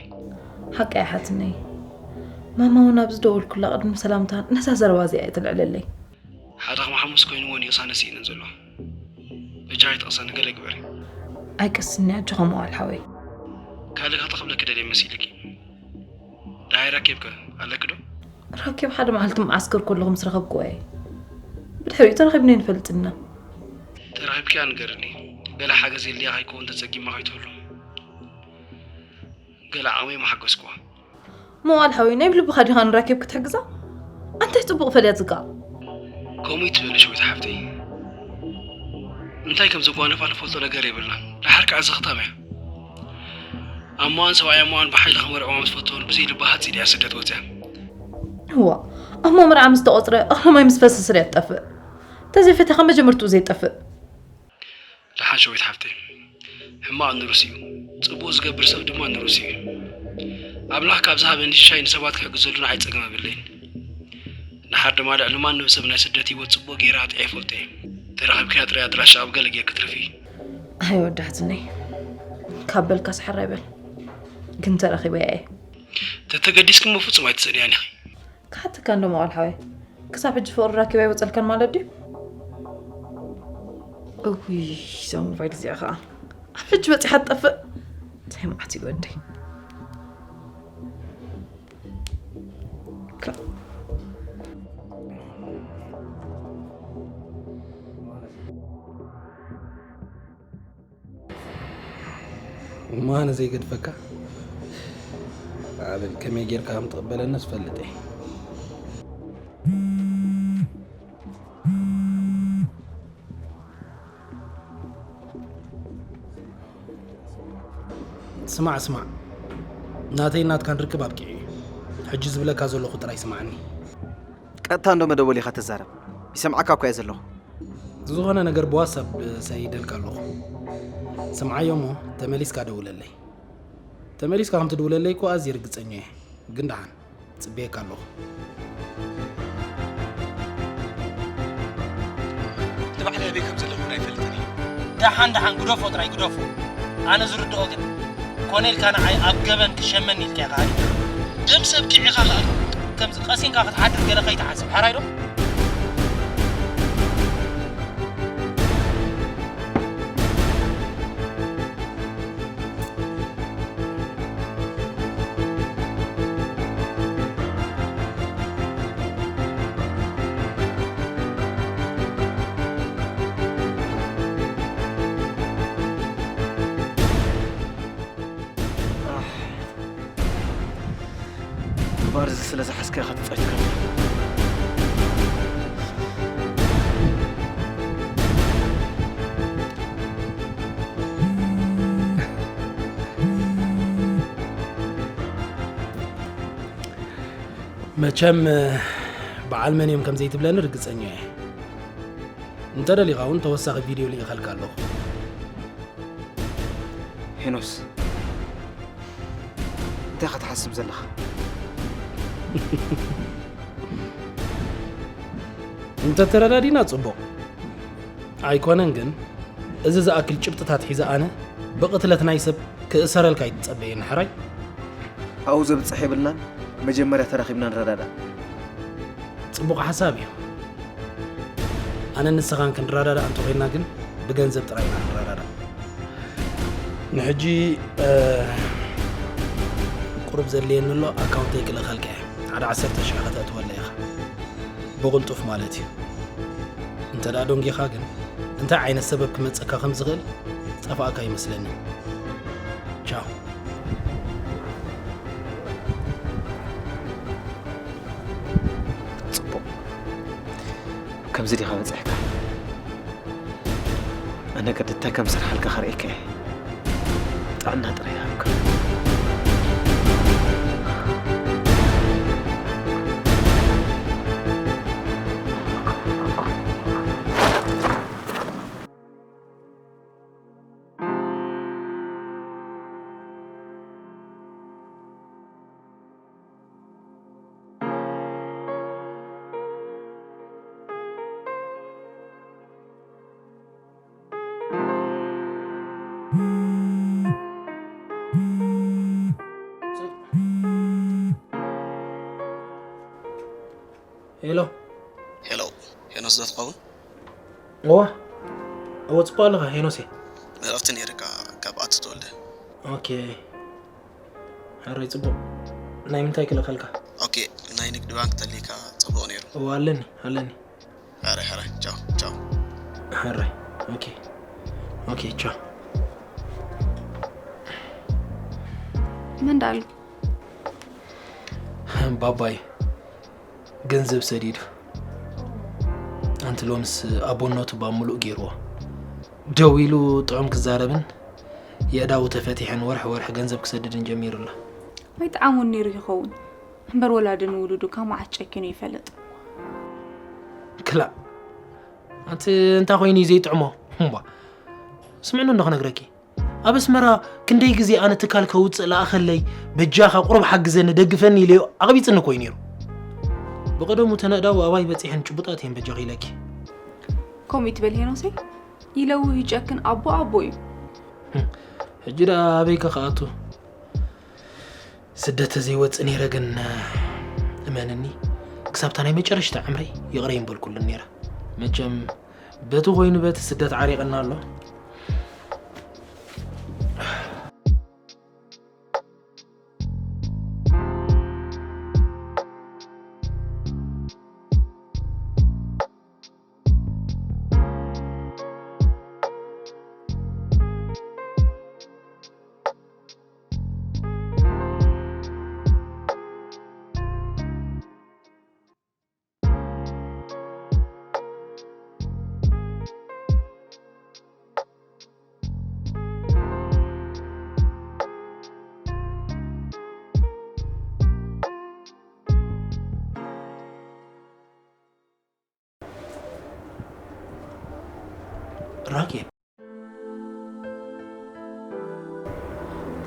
ሓቂ ኣይሓትነይ። ማማ እውን ኣብ ዝደወልኩላ ቅድሚ ሰላምታ ነዛ ዘረባ እዚኣ እያ ተልዕለለይ። ሓደ ከም ሓሙስ ኮይኑ እውን ይቕሳነ ስኢነን ዘሎ። በጃ ኣይትቕሰኒ፣ ገለ ግበሪ። ኣይቀስኒ፣ ኣጆኻ መዋል ሓወይ። ካልእ ከ ክብለኪ ደልየ መሲልኪ? ደሃይ ራኬብ ከ ኣለኪ ዶ? ራኬብ ሓደ መዓልቲ መዓስከር ከለኹ ምስ ረኸብክዎ እየ። ብድሕሪኡ ተራኺብና ኣይንፈልጥን ኢና። ተራኺብኪያ ንገርኒ። ገለ ሓገዝ የድልያ ከይከውን ተጸጊማ ከይትህሉ። ገለ ዓቕመይ መሓገዝክዋ። መዋል ሓወይ፣ ናይ ብልብኻ ዲኻ ንራኬብ ክትሕግዛ? ኣንታይ ጽቡቕ ፈልያትካ? ከምኡ ይትበሊ ሸዊት ሓፍተይ። እንታይ ከም ዘጓነፋ ንፈልጦ ነገር የብልናን። ደሓር ከኣ ዘኽታም እያ። ኣሞኣን ሰብኣይ ኣሞኣን ብሓይሊ ክመርዕዋ ምስ ፈተውን ብዘይ ልባ ሃጽ ኢላ እያ ስደት ወጽያ። እዋ፣ ኣሞ መርዓ ምስ ተቖጽረ እኽሊ ማይ ምስ ፈሰሰ እያ ትጠፍእ። ተዘይፈትያ ካብ መጀመርትኡ ዘይጠፍእ። ደሓን ሸዊት ሓፍተይ፣ ሕማቕ ንሩስ እዩ፣ ጽቡቕ ዝገብር ሰብ ድማ ንሩስ እዩ። ኣምላኽ ካብ ዝሃበኒ ሽሻይ ንሰባት ክሕግዘሉ ንዓይ ጸገም የብለይን። ደሓር ድማ ልዕሊ ማንም ሰብ ናይ ስደት ህይወት ጽቡቕ ገይረ ኣጥዕየ ይፈልጦ እየ። ተራኺብክያ ጥራይ ኣድራሻ ኣብ ገለ ጌርኪ ትረፊ። ኣይ ወዳሕትነይ፣ ካብ በልካስ ሓራይ በል። ግን ተረኺበያ እየ። ተተገዲስኪ እሞ ፍጹም ኣይትሰእንያን ኢኺ። ክሓተካ እንዶ መዋል ሓወይ፣ ክሳብ ሕጂ ፍቕሪ ራኪባ ኣይወጸልካን ማለት ድዩ? እውይ፣ እዛ ሞባይል እዚኣ ኸኣ ኣብ ሕጂ በጺሓ ትጠፍእ። እንታይ መዓት እዩ ወደይ። እሞ ኣነ ዘይገድፈካ? ኣበል ከመይ ጌርካ ከም ትቕበለኒ ዝፈልጥ እየ። ስማዕ፣ ስማዕ። ናተይ ናትካን ርክብ ኣብቂዑ እዩ። ሕጂ ዝብለካ ዘለኹ ጥራይ ስማዕኒ። ቀጥታ እንዶ መደወሊኻ ተዛረብ። ይሰምዓካ እኮ እየ ዘለኹ። ዝኾነ ነገር ብዋትሳፕ ሰይደልካ ኣለኹ። ስምዓዮ እሞ ተመሊስካ ደውለለይ። ተመሊስካ ከም ትድውለለይ እኮ ኣዝየ ርግጸኛ እየ። ግን ደሓን፣ ጽበየካ ኣለኹ። ንባዕለይ ኣበይ ከም ዘለኹ እውን ኣይፈልጥን እየ። ደሓን ደሓን ግደፎ ጥራይ ግደፎ። ኣነ ዝርድኦ ግን ኮነ ኢልካ ንዓይ ኣብ ገበን ክሸመኒ ኢልካ ኢኻ ሃዲምካ። ደም ሰብ ቂዕኻ ኸኣ ከምዚ ቀሲንካ ክትሓድር ገለ ከይትሓስብ፣ ሓራይ ዶ? ግንባር እዚ ስለ ዝሓዝካ ኢኻ ተጻዊትካ። መቸም በዓል መን እዮም ከም ዘይትብለኒ ርግጸኛ እየ። እንተደሊኻ እውን ተወሳኺ ቪድዮ ልኢኸልካ ኣለኹ። ሄኖስ፣ ኢኻ ትሓስብ ዘለኻ? እንተተረዳዲና ጽቡቕ። ኣይኮነን ግን፣ እዚ ዝኣክል ጭብጥታት ሒዘ ኣነ ብቕትለት ናይ ሰብ ክእሰረልካ ኣይትጸበየኒ፣ ሕራይ? ኣብኡ ዘብጽሕ የብልናን፣ መጀመርያ ተራኺብና ንረዳዳእ። ጽቡቕ ሓሳብ እዩ። ኣነ ንስኻን ክንረዳዳእ እንተኾይንና ግን፣ ብገንዘብ ጥራይ ኢና ክንረዳዳእ። ንሕጂ፣ እ፣ ቁሩብ ዘድልየኒ ኣሎ፣ ኣካውንተይ ክልእኸልካ እየ። ሓደ ዓሰርተ ሽሕ ከተእትወለይ ኢኻ። ብቕልጡፍ ማለት እዩ። እንተ ደኣ ደንጊኻ ግን፣ እንታይ ዓይነት ሰበብ ክመጸካ ከም ዝኽእል ዝጠፍኣካ ይመስለኒ። ቻው። ጽቡቕ። ከምዚ ዲኻ በጺሕካ? ኣነ ቀጥታ ከም ስርሓልካ ከርእየካ እየ። ጥዕና ጥራይ ይሃብካ። ሄሎ። ሄሎ፣ ሄኖስ ዶ ትኸውን? እዋ፣ እወ፣ ጽቡቕ ኣለኻ ሄኖሴ። መልእኽቲ ነይርካ ካብ ኣቶ ተወልደ። ኦኬ። ሕራይ ጽቡቕ። ናይ ምንታይ ክልእኸልካ? ኦኬ፣ ናይ ንግዲ ባንክ ተልይካ ጽቡቕ ነይሩ። እወ፣ ኣለኒ፣ ኣለኒ። ሕራይ፣ ሕራይ፣ ቻው፣ ቻው። ሕራይ፣ ኦኬ። ኦኬ፣ ቻው። መን ዳሉ? ባባይ ገንዘብ ሰዲዱ። ኣንቲ ሎምስ ኣቦነቱ ባብ ምሉእ ገይርዎ። ደው ኢሉ ጥዑም ክዛረብን የእዳዉ ተፈቲሐን ወርሒ ወርሒ ገንዘብ ክሰድድን ጀሚሩ ኣሎ። ወይ ጥዓሙ ነይሩ ይኸውን። እምበር ወላዲ ንውሉዱ ካብ መዓስ ጨኪኑ ይፈልጥ። ክላእ። ኣንቲ እንታይ ኮይኑ እዩ ዘይጥዕሞ? እምባ። ስምዕኒ እንዶ ክነግረኪ። ኣብ ኣስመራ ክንደይ ግዜ ኣነ ትካል ከውጽእ ለኣኸለይ፣ በጃኻ ቁሩብ ሓግዘኒ፣ ደግፈኒ ኢለዮ፣ ኣቕቢጽኒ እኮ እዩ ነይሩ። ብቐደሙ ተነእዳው ኣባይ በጺሐን ጭቡጣት እየን በጃኺ ኢለኪ። ከምኡ ይትበል ሄኖሰይ፣ ኢለዊ ይጨክን ኣቦ ኣቦ እዩ። ህም፣ ሕጂ ደኣ ኣበይ ከ ክኣቱ? ስደት ዘይወጽእ ነይረ ግን፣ እመንኒ፣ ክሳብታ ናይ መጨረሽታ ዕምረይ ይቕረ ይምበልኩሉን ነይረ። መቸም በቲ ኮይኑ በቲ ስደት ዓሪቕና ኣሎ። ራኬብ፣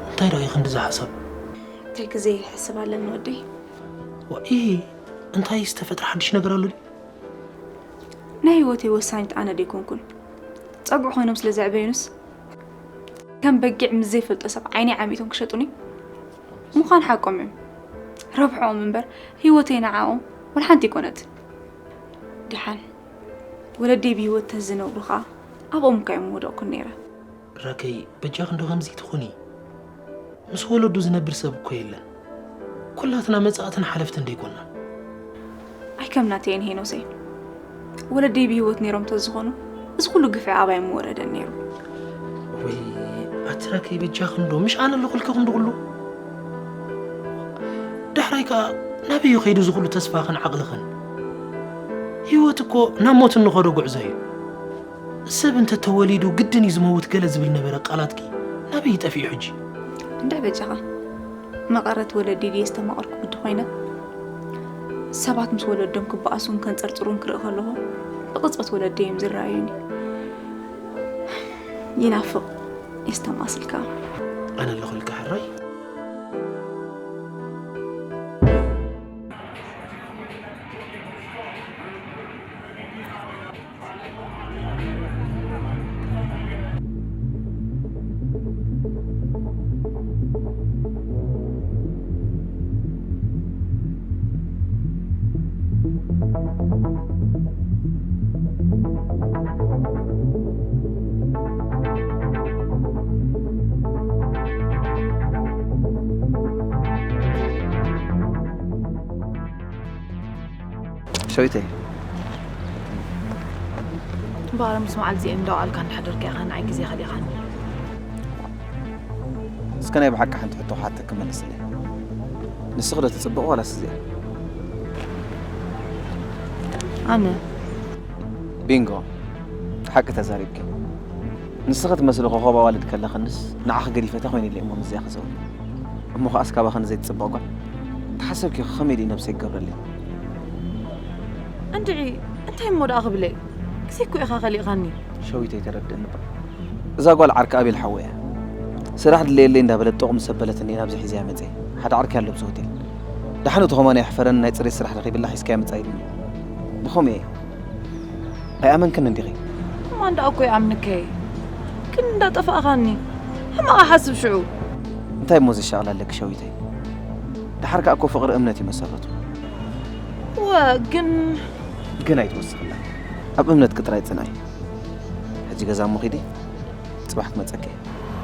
እንታይ ደኣ እዩ ክንዲ ዝሓሳብ? እንታይ ክዘይሕስብ ኣለኒ ወደይ? ዋኢ፣ እንታይ ዝተፈጥረ ሓድሽ ነገር ኣሎ ድዩ? ናይ ህይወተይ ወሳኒት ኣነ ደይኮንኩን። ጸጉዒ ኮይኖም ስለ ዘዕበዩንስ፣ ከም በጊዕ ምስ ዘይፈልጦ ሰብ ዓይነይ ዓሚቶም ክሸጡኒ ምዃን ሓቆም እዮም። ረብሕኦም እምበር ህይወተይ ንዓኦም ወላ ሓንቲ ኣይኮነትን። ደሓን ወለደይ ብህይወት ተዝነብሩ ኸኣ ኣብኦም እኳ እዮም ምወደቕኩን ነይረ። ራከይ፣ በጃኺ እንዶ ከምዚ ትኹኒ። ምስ ወለዱ ዝነብር ሰብ እኮ የለን። ኩላትና መጻእትን ሓለፍትን ደይኮናን። ኣይከም ናተይን ሄኖሰይ። ወለደይ ብህይወት ነይሮም ተዝኾኑ፣ እዚ ኩሉ ግፍዒ ኣባይ ምወረደን ነይሩ። ወይ ኣቲ ራከይ፣ በጃኺ እንዶ፣ ምሽ ኣነ ኣለኹልኪ ክንዲ ኩሉ። ዳሕራይ ከኣ ናበይ እዩ ከይዱ እዚ ኩሉ ተስፋኽን ዓቕልኽን? ህይወት እኮ ናብ ሞት እንኸዶ ጉዕዞ እዩ። ሰብ እንተተወሊዱ ግድን እዩ ዝመውት ገለ ዝብል ነበረ ቃላትኪ ናበይ እዩ ጠፊኡ ሕጂ? እንድዒ በጃኻ። መቐረት ወለዲ ድየ ዝተማቐርኩ ግዲ ኮይነ? ሰባት ምስ ወለዶም ክበኣሱን ከንጸርጽሩን ክርኢ ከለኹ፣ ብቕጽበት ወለደይ እዮም ዝረኣዩኒ። ይናፍቕ፣ የስተማስልካ። ኣነ ኣለኹልካ ሕራይ። ሸዊተይ፣ እምበኣር ምስ መዓል እዚኦም እንዳወዓልካ እንዳሓደርካ ኢኻ ንዓይ ግዜ ከሊእኻኒ። እስከ ናይ ብሓቂ ሓንቲ ሕቶ ክሓተኪ መልስለይ። ንስኺ ዶ ትጽብቕ ዋላስ እዚኣ? ኣነ። ቢንጎ፣ ሓቂ ተዛሪብኪ። ንስኺ ትመስሊ ኮኾብ ኣዋልድ ከለኽንስ ንዓኺ ገዲፈ ተኾይነ ኢለ እሞ ምስዚኣ ክዘውር። እሞ ኸኣስ ካባኽን ዘይትጽብቕ ጓል ተሓሰብኪ ከመይ ድዩ ነብሰይ ክገብረለይ? እንድዒ እንታይ እሞ ደኣ ክብለይ? ግዜ እኮ ኢኻ ከሊእኻኒ። ሸዊተይ ተረድእኒ እባ። እዛ ጓል ዓርኪ ኣቤል ሓወይ እያ። ስራሕ ድለየለይ እንዳበለት ጥቕ ምስ ኣበለትኒ እየ ናብዚ ሒዘያ መፅየ። ሓደ ዓርኪ ኣሎ ኣብዚ ሆቴል። ደሓን እቲ ኸማን የሕፈረን ናይ ፅሬት ስራሕ ረኺብላ ሒዝካያ ምፃእ ኢሉኒ። ብኸምኡ እየ። ኣይኣመንክን እንዲኺ? እማ እንዳ እኮ ይኣምንከ እየ። ግን እንዳ ጠፋእኻኒ። ሕማቕ ሓስብ ሽዑ። እንታይ እሞ ዘሻቕል ኣለኪ ሸዊተይ? ደሓር ከኣ እኮ ፍቕሪ እምነት እዩ መሰረቱ። እወ፣ ግን ግን ኣይትወስኽላ። ኣብ እምነትኪ ጥራይ ጽንዒ። ሕጂ ገዛ እሞ ኺዲ፣ ጽባሕ ክመጸኪ እየ።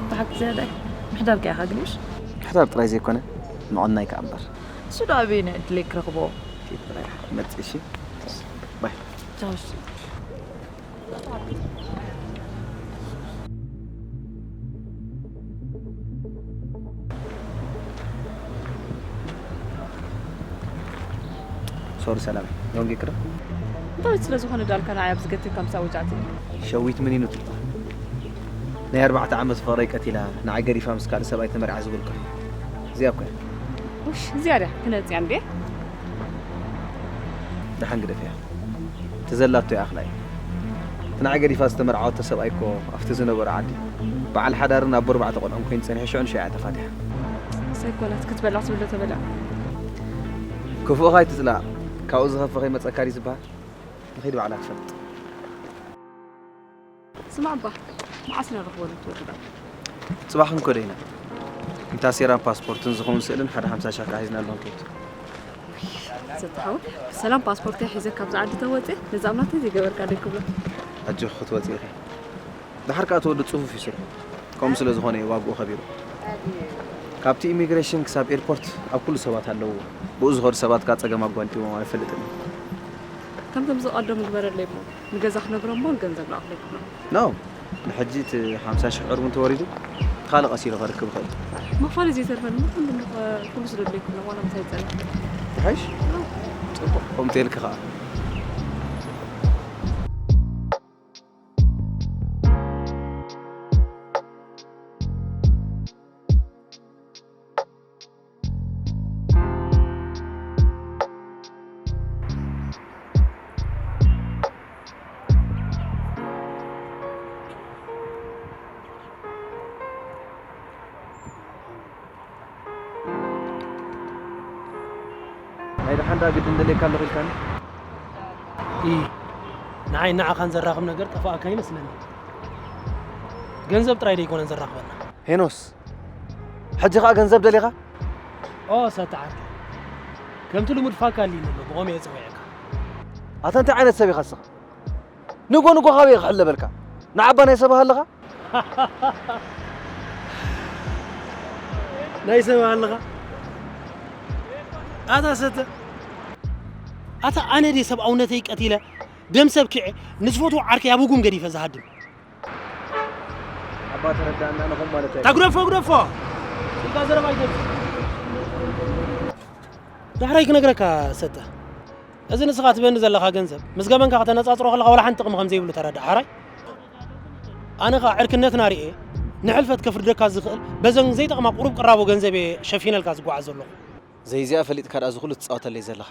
ብሓቂ ዝያዳይ ምሕዳርካ ኢኻ ግን ምሽ? ምሕዳር ጥራይ ዘይኮነ፣ ምቕናይ ከኣ እምበር። እሱ ዶ ኣበየናይ ዕድለይ ክረኽቦ? ኪድ ጥራይ መጽእ፣ እሺ? ባይ። ቻው፣ እሺ። ሶሪ ሰላም፣ ሎንጊ ክዶ? እንታይ ስለ ዝኾነ ዳልካ ንዓይ ኣብዚ ገቲርካ ምስ ኣውጃዕቲ? ሸዊት ምን ይኑ ትብሃል? ናይ ኣርባዕተ ዓመት ፍቕረይ ቀቲላ፣ ንዓይ ገዲፋ ምስ ካልእ ሰብኣይ ተመርዓ ዝብል ከሎ። እዚኣ እኮ እያ። ውሽ፣ እዚኣ ድያ ክነጽያ እንዴ? ደሓን ግደፍያ። እቲ ዘላቶ ይኣኽላ እዩ። እቲ ንዓይ ገዲፋ ዝተመርዓወቶ ሰብኣይ እኮ ኣብቲ ዝነበሮ ዓዲ በዓል ሓዳርን ኣቦ ኣርባዕተ ቆልዑን ኮይኑ ጸኒሑ ሽዑ ንሽዑ እያ ተፋቲሓ። ሰይኮነት ክትበልዕ ትብሎ ተበልዕ። ክፉእኻ ኣይትጽላእ። ካብኡ ዝኸፍእ ከይመጸካ ድዩ ዝበሃል? ንኺድ ባዕላ ትፈልጥ። ስማዕ እባ፣ መዓስ ኢና ንረኽበሉ ትወድባ? ጽባሕ ክንከዶ ኢና። እንታ ሴራን ፓስፖርትን ዝኸውን ስእልን ሓደ ሓምሳ ሺሕ ከዓ ሒዝናሉ ክንከይድ። ሰተሓው፣ ብሰላም ፓስፖርተይ ሒዘ ካብዛ ዓዲ ተወፅእ፣ ነዛ እምናተይ ዘይገበርካ ደይ ክብሎ። ኣጆኺ ክትወፂ ኢኺ። ደሓር ከዓ እቲ ወዲ ጽፉፍ እዩ ስርሑ። ከምኡ ስለ ዝኾነ እዩ ዋግኡ ከቢሩ። ካብቲ ኢሚግሬሽን ክሳብ ኤርፖርት ኣብ ኩሉ ሰባት ኣለውዎ። ብኡ ዝኸዱ ሰባት ከዓ ጸገም ኣጓንጢዎም ኣይፈልጥን እዩ። ከምቶም ዝቐደሙ ግበረለይ እሞ፣ ንገዛ ክነብሮ እሞ ንገንዘብ ንኣኽለይ ክብሎ። ኖ፣ ንሕጂ እቲ ሓምሳ ሺሕ ቅርቡ እንተወሪዱ፣ እቲ ካልእ ቀስ ኢሉ ከርክብ ይኽእል። መኽፈሊ ዘይተርፈኒ እሞ፣ ኩሉ እሞ፣ ኩሉ ስደድለይ ክብሎ፣ ዋላ ምሳይ ይጸንሕ። ይሓይሽ? ኖ። ጽቡቕ፣ ከምኡ ተልኪ ኸኣ። ናይ ደሓን ደኣ ግድን ደልየካ ኣለኹ ኢልካኒ? ኢ፣ ንዓይ ንዓኻን ዘራኽብ ነገር ጠፋእካ ይመስለኒ። ገንዘብ ጥራይ ደይኮነን ዘራኽበና። ሄኖስ፣ ሕጂ ኸኣ ገንዘብ ደሊኻ? ኦ፣ ሰተ ዓርከይ። ከምቲ ልሙድ ፋካ ኣሊኒ ኣሎ፣ ብኸምኡ እየ ጸዊዐካ። ኣታ እንታይ ዓይነት ሰብ ኢኻ ንስኻ? ንጎ ንጎ ካበይ ክሕለበልካ? ንዓባ ናይ ሰብ ኣለኻ? ናይ ሰብ ኣለኻ? ኣታ ሰተ፣ ኣታ ኣነ ድየ ሰብኣውነተይ ቀቲለ፣ ደም ሰብ ኪዐ፣ ንዝፈትዎ ዓርከይ ኣብ ጉም ገዲፈ ዝሃድም? ኣባ ተረዳእና፣ ንኹም ማለት ኣይኮነን። ግደፎ፣ ግደፎ! ስልካ ዘረባ ኣይገድፍ። ዳሕራይ ክነግረካ ሰተ። እዚ ንስኻ ትበኒ ዘለኻ ገንዘብ፣ ምስ ገበንካ ከተነጻጽሮ ከለኻ ዋላ ሓንቲ ጥቕሚ ከም ዘይብሉ ተረዳእ። ሓራይ? ኣነ ኸኣ ዕርክነትና ርኤ፣ ንሕልፈት ከፍርደካ ዝኽእል፣ በዘን ዘይጠቕማ ቁሩብ ቅራቦ ገንዘብ እየ ሸፊነልካ ዝጓዓዝ ዘለኹ። ዘይዚኣ ፈሊጥካ ደኣ እዚ ኩሉ ትጻወተለይ ዘለኻ።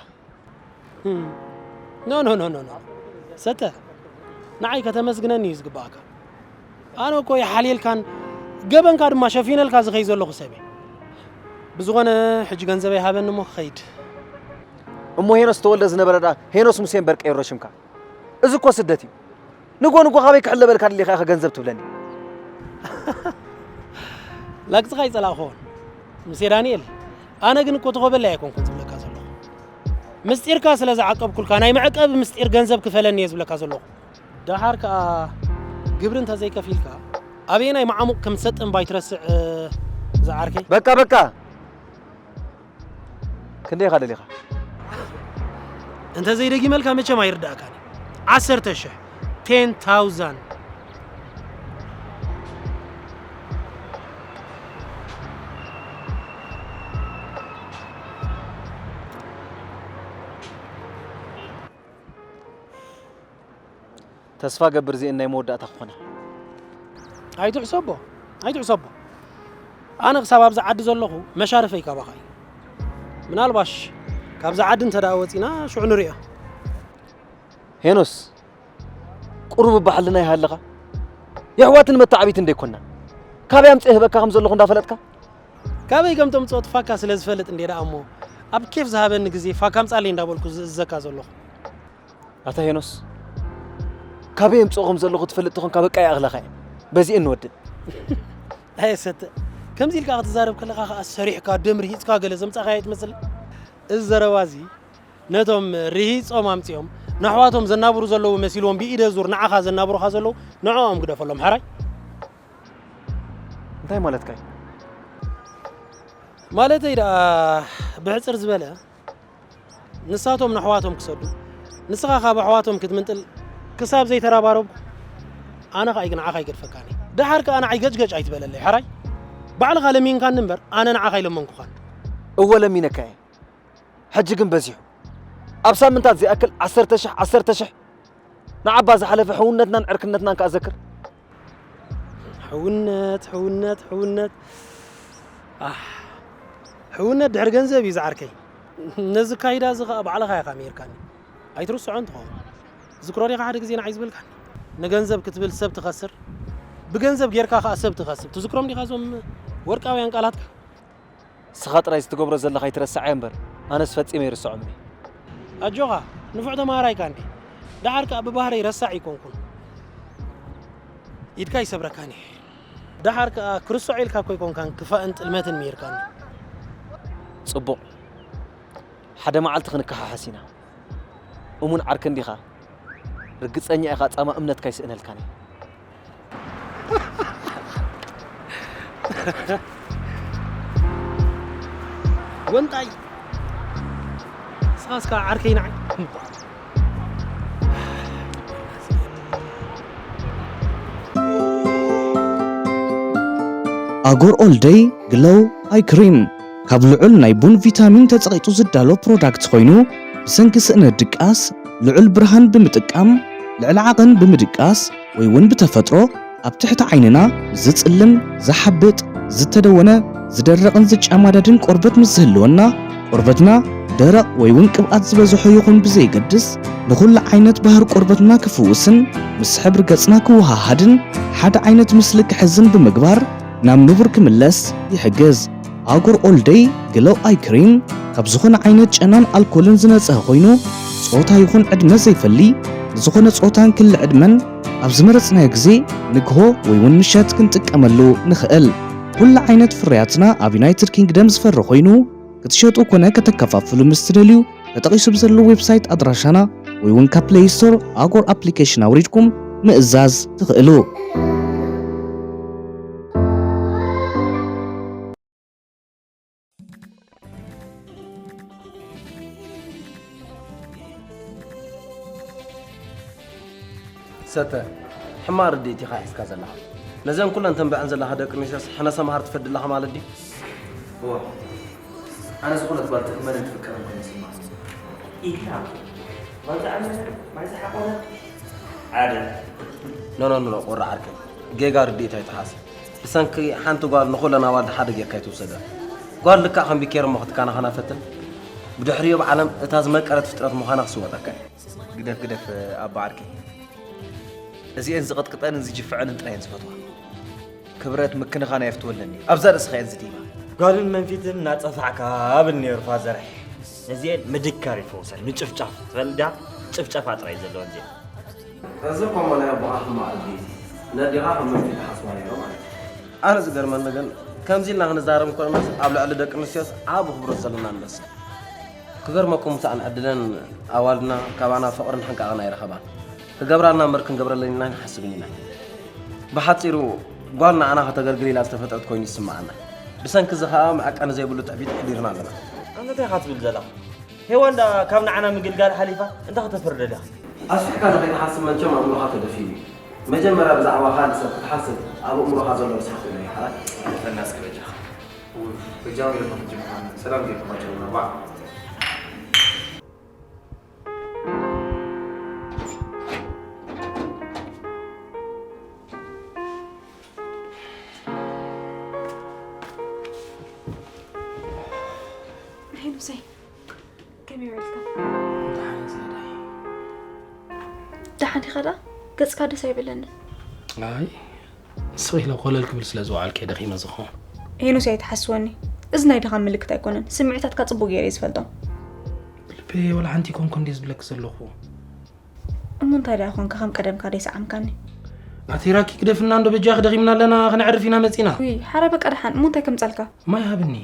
ህም። ኖ፣ ኖ፣ ኖ፣ ኖ፣ ኖ። ሰተ፣ ንዓይ ከተመስግነኒ እዩ ዝግባኣካ። ኣነ እኮ ይሓልየልካን ገበንካ ድማ ሸፊነልካ ዝኸይ ዘለኹ ሰብ እየ። ብዝኾነ፣ ሕጂ ገንዘበይ ሃበኒ እሞ ክኸይድ። እሞ ሄኖስ ተወልደ ዝነበረ ደኣ ሄኖስ ሙሴ እምበር ቀይሮ ሽምካ። እዚ እኮ ስደት እዩ። ንጎ ንጎ ካበይ ክሕለበልካ ደሊኻ ኢኻ ገንዘብ ትብለኒ? ላግጽኻ ይጸላእኹ ኾን። ሙሴ ዳንኤል፣ ኣነ ግን እኮ ተኾበለይ ኣይኮንኩን ዝብለካ ዘለኹ። ምስጢርካ ስለ ዝዓቀብኩልካ፣ ናይ መዕቀቢ ምስጢር ገንዘብ ክፈለኒ እየ ዝብለካ ዘለኹ። ደሓር ከኣ ግብሪ እንተዘይከፊልካ፣ ኣበየናይ መዓሙቕ ከም ትሰጥም ባይ ትረስዕ፣ እ፣ ዝዓርከይ? በቃ፣ በቃ። ክንደይ ኢኻ ደሊኻ? እንተ ዘይደጊመልካ መቸም ኣይርዳእካን። ዓሰርተ ሽሕ፣ ten thousand። ተስፋ ገብር እዚኤን ናይ መወዳእታ ክኾና። ኣይትሕሰቦ ኣይትሕሰቦ። ኣነ ክሳብ ኣብዚ ዓዲ ዘለኹ መሻርፈይ ካባኻ እዩ። ምናልባሽ ካብዚ ዓዲ እንተ ደኣ ወፂና ሽዑ ንሪኦ። ሄኖስ፣ ቁሩብ እባ ሕልና ይሃልኻ። የሕዋትን መተዓቢትን ደይኮና። ካበይ ኣምፅእ ህበካ ከም ዘለኹ እንዳፈለጥካ? ካበይ ከም ተምፅኦ ትፋካ ስለ ዝፈልጥ እንዴ ደኣ እሞ ኣብ ኬፍ ዝሃበኒ ግዜ ፋካ ኣምፃለይ እንዳበልኩ ዝእዘካ ዘለኹ። ኣታ ሄኖስ፣ ካበይ ኣምፅኦ ከም ዘለኹ ትፈልጥ ተኾንካ በቃ ይኣኽለኻ እየ። በዚኤ ንወድእ። ኣየ ሰተ፣ ከምዚ ኢልካ ክትዛረብ ከለኻ ከኣ ሰሪሕካ ደም ርሂፅካ ገለ ዘምፃኻዮ ትመስል። እዚ ዘረባ እዚ ነቶም ርሂፆም ኣምፂኦም ንኣሕዋቶም ዘናብሩ ዘለዉ መሲልዎም ብኢደ ዙር ንዓኻ ዘናብሩኻ ዘለዉ ንዕኦም ግደፈሎም ሓራይ። እንታይ ማለትካ እዩ? ማለተይ ደኣ ብሕፅር ዝበለ ንሳቶም ንኣሕዋቶም ክሰዱ ንስኻ ካብ ኣሕዋቶም ክትምንጥል ክሳብ ዘይተራባረብኩ ኣነ ኸኣ ንዓኻ ኣይገድፈካን እየ። ደሓር ከኣ ንዓይ ገጭገጭ ኣይትበለለይ ሓራይ። ባዕልኻ ለሚንካኒ እምበር ኣነ ንዓኻ ኣይለመንኩኻን። እወ ለሚነካ እየ። ሕጂ ግን በዚሑ። ኣብ ሳምንታት ዘይኣክል ዓሰርተ ሽሕ ዓሰርተ ሽሕ ንዓባ ዝሓለፈ ሕውነትናን ዕርክነትናን ከኣ ዘክር። ሕውነት ሕውነት ሕውነት ኣሕ፣ ሕውነት ድሕሪ ገንዘብ እዩ ዝዓርከይ። ነዚ ካይዳ እዚ ኸኣ ባዕልኻ ኢኻ ምሂርካኒ። ኣይትርስዖን ትኸውን። ዝክሮ ዲኻ ሓደ ግዜ ንዓይ ዝበልካኒ? ንገንዘብ ክትብል ሰብ ትኸስር፣ ብገንዘብ ጌርካ ኸኣ ሰብ ትኸስብ። ትዝክሮም ዲኻ እዞም ወርቃውያን ቃላትካ? ንስኻ ጥራይ እዚ ትገብሮ ዘለኻ ኣይትረስዓዮ እምበር ኣነስ ፈጺመ ኣይርስዖምን እየ። ኣጆኻ ንፉዕ ተማሃራይ ኢኻ እንዴ። ደሓር ከኣ ብባህረይ ረሳዕ ኣይኮንኩን። ኢድካ ኣይሰብረካን እየ። ደሓር ከኣ ክርስዖ ኢልካ እኮ ኣይኮንካን ክፋእን ጥልመትን ምሂርካኒ። ጽቡቕ፣ ሓደ መዓልቲ ክንከሓሓስ ኢና። እሙን ዓርከይ እንዲኻ፣ ርግጸኛ ኢኻ ጻማ እምነትካ ኣይስእነልካን እየ። ወንጣይ ንስኻስ ከዓ ዓርከይ ንዓይ። ኣጎር ኦል ደይ ግሎው ኣይ ክሪም ካብ ልዑል ናይ ቡን ቪታሚን ተጸቒጡ ዝዳሎ ፕሮዳክት ኮይኑ፣ ብሰንኪ ስእነት ድቃስ ልዑል ብርሃን ብምጥቃም፣ ልዕሊ ዓቐን ብምድቃስ ወይ እውን ብተፈጥሮ ኣብ ትሕቲ ዓይንና ዝጽልም፣ ዝሓብጥ፣ ዝተደወነ፣ ዝደርቕን ዝጨማደድን ቆርበት ምስ ዝህልወና፣ ቆርበትና ደረቕ ወይ እውን ቅብኣት ዝበዝሖ ይኹን ብዘየገድስ፣ ንኹሉ ዓይነት ባህሪ ቆርበትና ክፍውስን ምስ ሕብሪ ገጽና ክወሃሃድን ሓደ ዓይነት ምስሊ ክሕዝን ብምግባር ናብ ንቡር ክምለስ ይሕግዝ። ኣጎር ኦል ደይ ግሎው ኣይ ክሪም ካብ ዝኾነ ዓይነት ጨናን ኣልኮልን ዝነጽሀ ኮይኑ፣ ጾታ ይኹን ዕድመ ዘይፈሊ፣ ንዝኾነ ጾታን ክሊ ዕድመን ኣብ ዝመረጽናዮ ግዜ ንግሆ ወይ እውን ምሸት ክንጥቀመሉ ንኽእል። ኩሉ ዓይነት ፍርያትና ኣብ ዩናይትድ ኪንግደም ዝፈሪ ኮይኑ፣ ክትሸጡ ኮነ ከተከፋፍሉ ምስ ትደልዩ፣ ተጠቒሱ ብዘሎ ዌብሳይት ኣድራሻና ወይ እውን ካብ ፕለይ ስቶር ኣጎር ኣፕሊኬሽን ኣውሪድኩም ምእዛዝ ትኽእሉ። ሰተ፣ ሕማቕ ርድኢት ኢኻ ሒዝካ ዘለኻ። ነዘን ኩለን ተንብዐን ዘለኻ ደቂ ኣንስትዮስ ሕነ ሰምሃር ትፈዲ ኣለኻ ማለት ድዩ? እወ። ኣነ ዝኾነት ጓል ትእመንን ትፍቀርን ኮይነ ይስምዓኒ። ኢልካ እኮ። ማይ ዝኣመነ፣ ማይ ዝሓቖነ ሓደ። ኖ፣ ኖ፣ ኖ፣ ኖ፣ ቆራዕ ዓርከይ። ጌጋ ርድኢት ኣይትሓዝ። ብሰንኪ ሓንቲ ጓል ንኹለን ኣዋልድ ሓደ ጌርካ ኣይትውሰደን። ጓል ልክዕ ከም ቢኬር እሞ ክትከናኸና ፈትን። ብድሕሪኡ ኣብ ዓለም እታ ዝመቀረት ፍጥረት ምዃና ክስወጠካ እዩ። ግደፍ፣ ግደፍ፣ ኣቦ ዓርከይ። እዚኤን ዝቐጥቅጠንን ዝጅፍዐንን ጥራይ እየን ዝፈትዋ። ክብረት ምክንኻን ኣየፍትወለንን እዩ። ኣብዛ ርእስኻ እየን ዝድይባ። ጓልን መንፊትን እናጸፋዕካ ብል ነይሩ ፋዘረይ። ነዚኤን ምድካር ይፈውሰን፣ ምጭፍጫፍ። ትፈልጥ ድያ? ጭፍጨፋ ጥራይ እዩ ዘለወን እዚኤን። እዚ እኮ እሞ ናይ ኣቦኻ ሕማቕ ርድኢት እዩ። ነዴኻ ከም መንፊት ትሓስባ ነይሩ ማለት እዩ። ኣነ ዝገርመኒ ግን፣ ከምዚ ኢልና ክንዛረብ እንከሎናስ ኣብ ልዕሊ ደቂ ኣንስትዮስ ዓቢ ኣኽብሮት ዘለና ንመስል። ክገርመኩም፣ ምሳኣን ዕድለን ኣዋልድና ካባና ፍቕርን ሕንቃቕን ኣይረኸባን። ክገብራልና እምበር ክንገብረለን ኢና ኣይንሓስብን ኢና። ብሓጺሩ፣ ጓል ንዓና ከተገልግል ኢላ ዝተፈጥረት ኮይኑ ይስምዓና። ብሰንኪ እዚ ኸኣ መዐቀኒ ዘይብሉ ትዕቢት ኣሕዲርና ኣለና። ኣንታ እንታይ ኢኻ ትብል ዘለኻ? ሄዋን ደኣ ካብ ንዓና ምግልጋል ሓሊፋ እንታይ ከተፍርደልያ? ኣስፊሕካ ንኸይትሓስብ መቸም ኣእምሮኻ ተደፊኑ እዩ። መጀመርያ ብዛዕባ ካልእ ሰብ ክትሓስብ ኣብ ኣእምሮኻ ዘሎ ርስሓት እዩ ሓራ። ፈናስ ክበጃኻ። በጃው የለኩም ጅምዓን ሰላም ጌርኩም ኣጨውና ባ። ሄኖሰይ ከመይ ውዒልካ? ደሓን ዲኻ ደኣ? ገጽካ ደስ ኣይበለንን። ኣይ ንስኺ ኢለ ኮለል ክብል ስለ ዝወዓልከ ደኺመ ዝኸውን። ሄኖስ ኣይትሓስወኒ። እዚ ናይ ድኻም ምልክት ኣይኮነን። ስምዒታትካ ጽቡቕ ገይረ እየ ዝፈልጦም። ልበይ ወላ ሓንቲ ይኮንኩ እንድየ ዝብለኪ ዘለኹ። እሞ እንታይ ደኣ ኾንካ ከም ቀደምካ ደይሰዓምካኒ? ኣቲራኪ ግደፍና እንዶ በጃኺ ደኺምና ኣለና ከነዕርፍ ኢና መጺና። ውይ ሓራይ በቃ ደሓን እሞ እንታይ ከምጸልካ? ማይ ሃብኒ።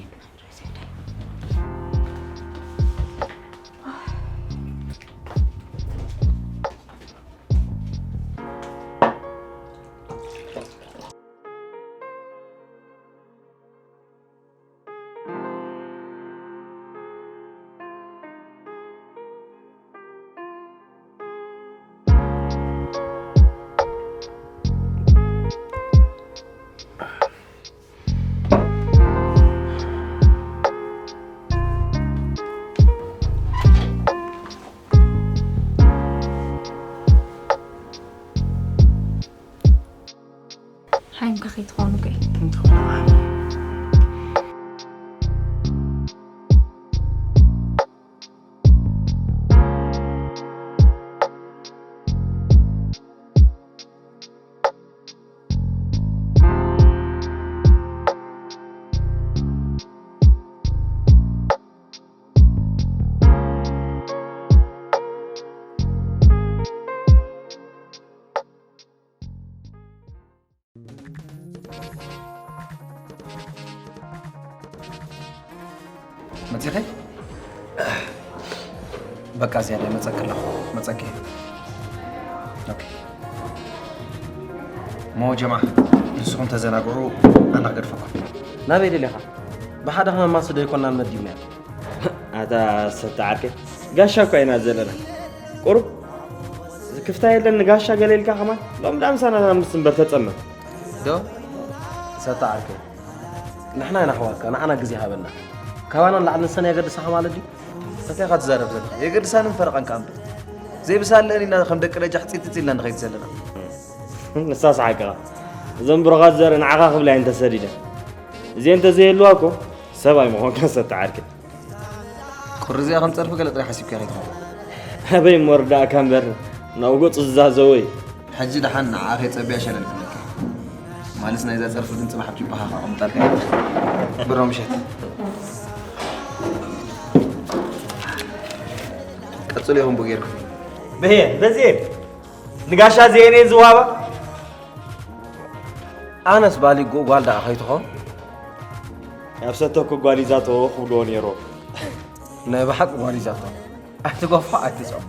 ሓይምካ ከይትኾኑ ከይ መፂኸ በቃ ዝያዳ ይመፀክ ኣለኹ መፀኪ ሞ ጀማ ንስኹም ተዘናግዑ ኣናገድፈኩም ናበይ ደሊኻ ብሓደ ክመማስ ዶ ይኮናን መዲብናዮ ኣታ ሰተ ዓርከይ ጋሻ እኳ ኢና ዘለና ቁሩብ ክፍታ የለን ንጋሻ ገለ ኢልካ ከማን ሎም ዳምሳና ምስ እምበር ተጸመም ዶ ሰተ ዓርከይ ንሕና ኢና ኣሕዋትካ ንዓና ግዜ ሃበና ካባና ንላዕሊ ንሰን የገድሳኻ ማለት ድዩ እንታይ ኢኻ ትዛረብ ዘለኻ የገድሳንን ፈረቐን ከኣ እምበር ዘይብሳለአን ኢና ከም ደቂ ረጃሕ ፂጥፅ ኢልና ንኸይድ ዘለና ንሳስ ሓቅኻ እዘን ብሩኻት ዘርኢ ንዓኻ ክብላ እየን ተሰዲደን እዚአን ተዘይህልዋ እኮ ሰብ ኣይምኾንካን ሰተ ዓርከይ ቁሪ እዚኣ ከም ጸርፊ ገለ ጥራይ ሓሲብካያ ከይትኸውን። ኣበይ እሞ ርዳእካ እምበር ናብኡ ገጹ ዝዛዘዎ እዩ። ሕጂ ደሓን ንዓኣ ከይጸብያ ሸለል ክብለካ እየ። ማልስ ናይዛ ጸርፊ ግን ጽባሕ ኣብ ጁባኻ ከቐምጣልካ እየ። ብሮ ምሸት። ቀጽሉ ኢኹም ብጌርኩም። በየ በዝየ ንጋሻ ዝየኔ ዝዋባ ኣነስ ባሊጉ ጓል ደኣ ከይትኾን? ኣብ ሰተኩ ጓል ይዛቶ ክብልዎ ነይሮም። ናይ ብሓቂ ጓል ይዛቶ። ኣይትገፎ ኣይትጸቦ።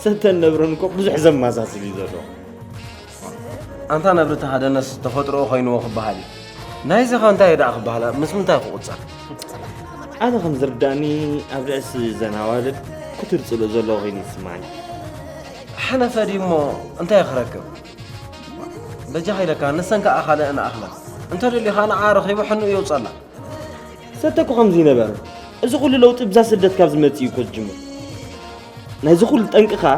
ሰተን ነብርን እኮ ብዙሕ ዘመሳስል እዩ ዘሎ። ኣንታ ነብሪ ተሃደነስ ተፈጥሮኡ ኮይንዎ ክበሃል እዩ። ናይዚ ኸ እንታይ እዩ ደኣ ክበሃል? ምስ ምንታይ ክቑጸር? ኣነ ከም ዝርዳእኒ ኣብ ርእሲ ዘን ኣዋልድ ክትርጽሎ ዘለዎ ኮይኑ ይስምዓኒ። ሓነፈ ድዩ እሞ እንታይ ክረክብ? በጃኻ ኢለካ ንሰን ከኣ ካልእን ኣኽላ። እንተ ደልዩ ኸኣ ንዓ ረኺቡ ሕንኡ የውጸላ። ሰተ እኮ ከምዚ ይነበረ። እዚ ኩሉ ለውጢ ብዛ ስደት ካብ ዝመጽእ እዩ እኮ ዝጅምር። ናይዚ ኩሉ ጠንቂ ኸኣ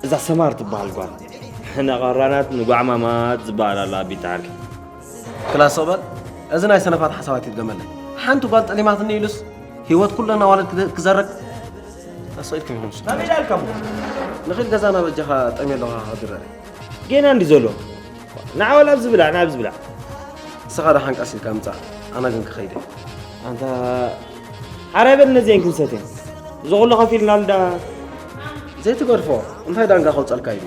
እዛ ሰማር ትበሃል ጓል። ሕነ ቐራናት ንጓዕማማት ዝበሃል ኣሎ ኣቢት ዓርኪ። ክላስ ስቕ በል። እዚ ናይ ሰነፋት ሓሳባት ይድገመለይ። ሓንቲ ጓል ጠሊማትኒ ኢሉስ ህይወት ኩለን ኣዋልድ ክዘረግ ኣስቒድኩም ኢኹም ንስኹም። መን ኢላልካ እሞ? ንኺድ ገዛና በጃኻ ጠምየ ኣለኹ ክድረር። ጌና እንዲ ዘሎ። ንዓ ወላ ኣብዚ ብላዕ፣ ንዓ ኣብዚ ብላዕ። ንስኻ ደሓን ቀስ ኢልካ ምጻእ፣ ኣነ ግን ክኸይድ እየ። ኣንታ ሓራይ በል ነዚኤን ክንሰትየን። እዚ ኩሉ ከፊልናሉ ደኣ። ዘይትገድፎ፣ እንታይ ዳንጋ ከውጸልካ ኢሉ።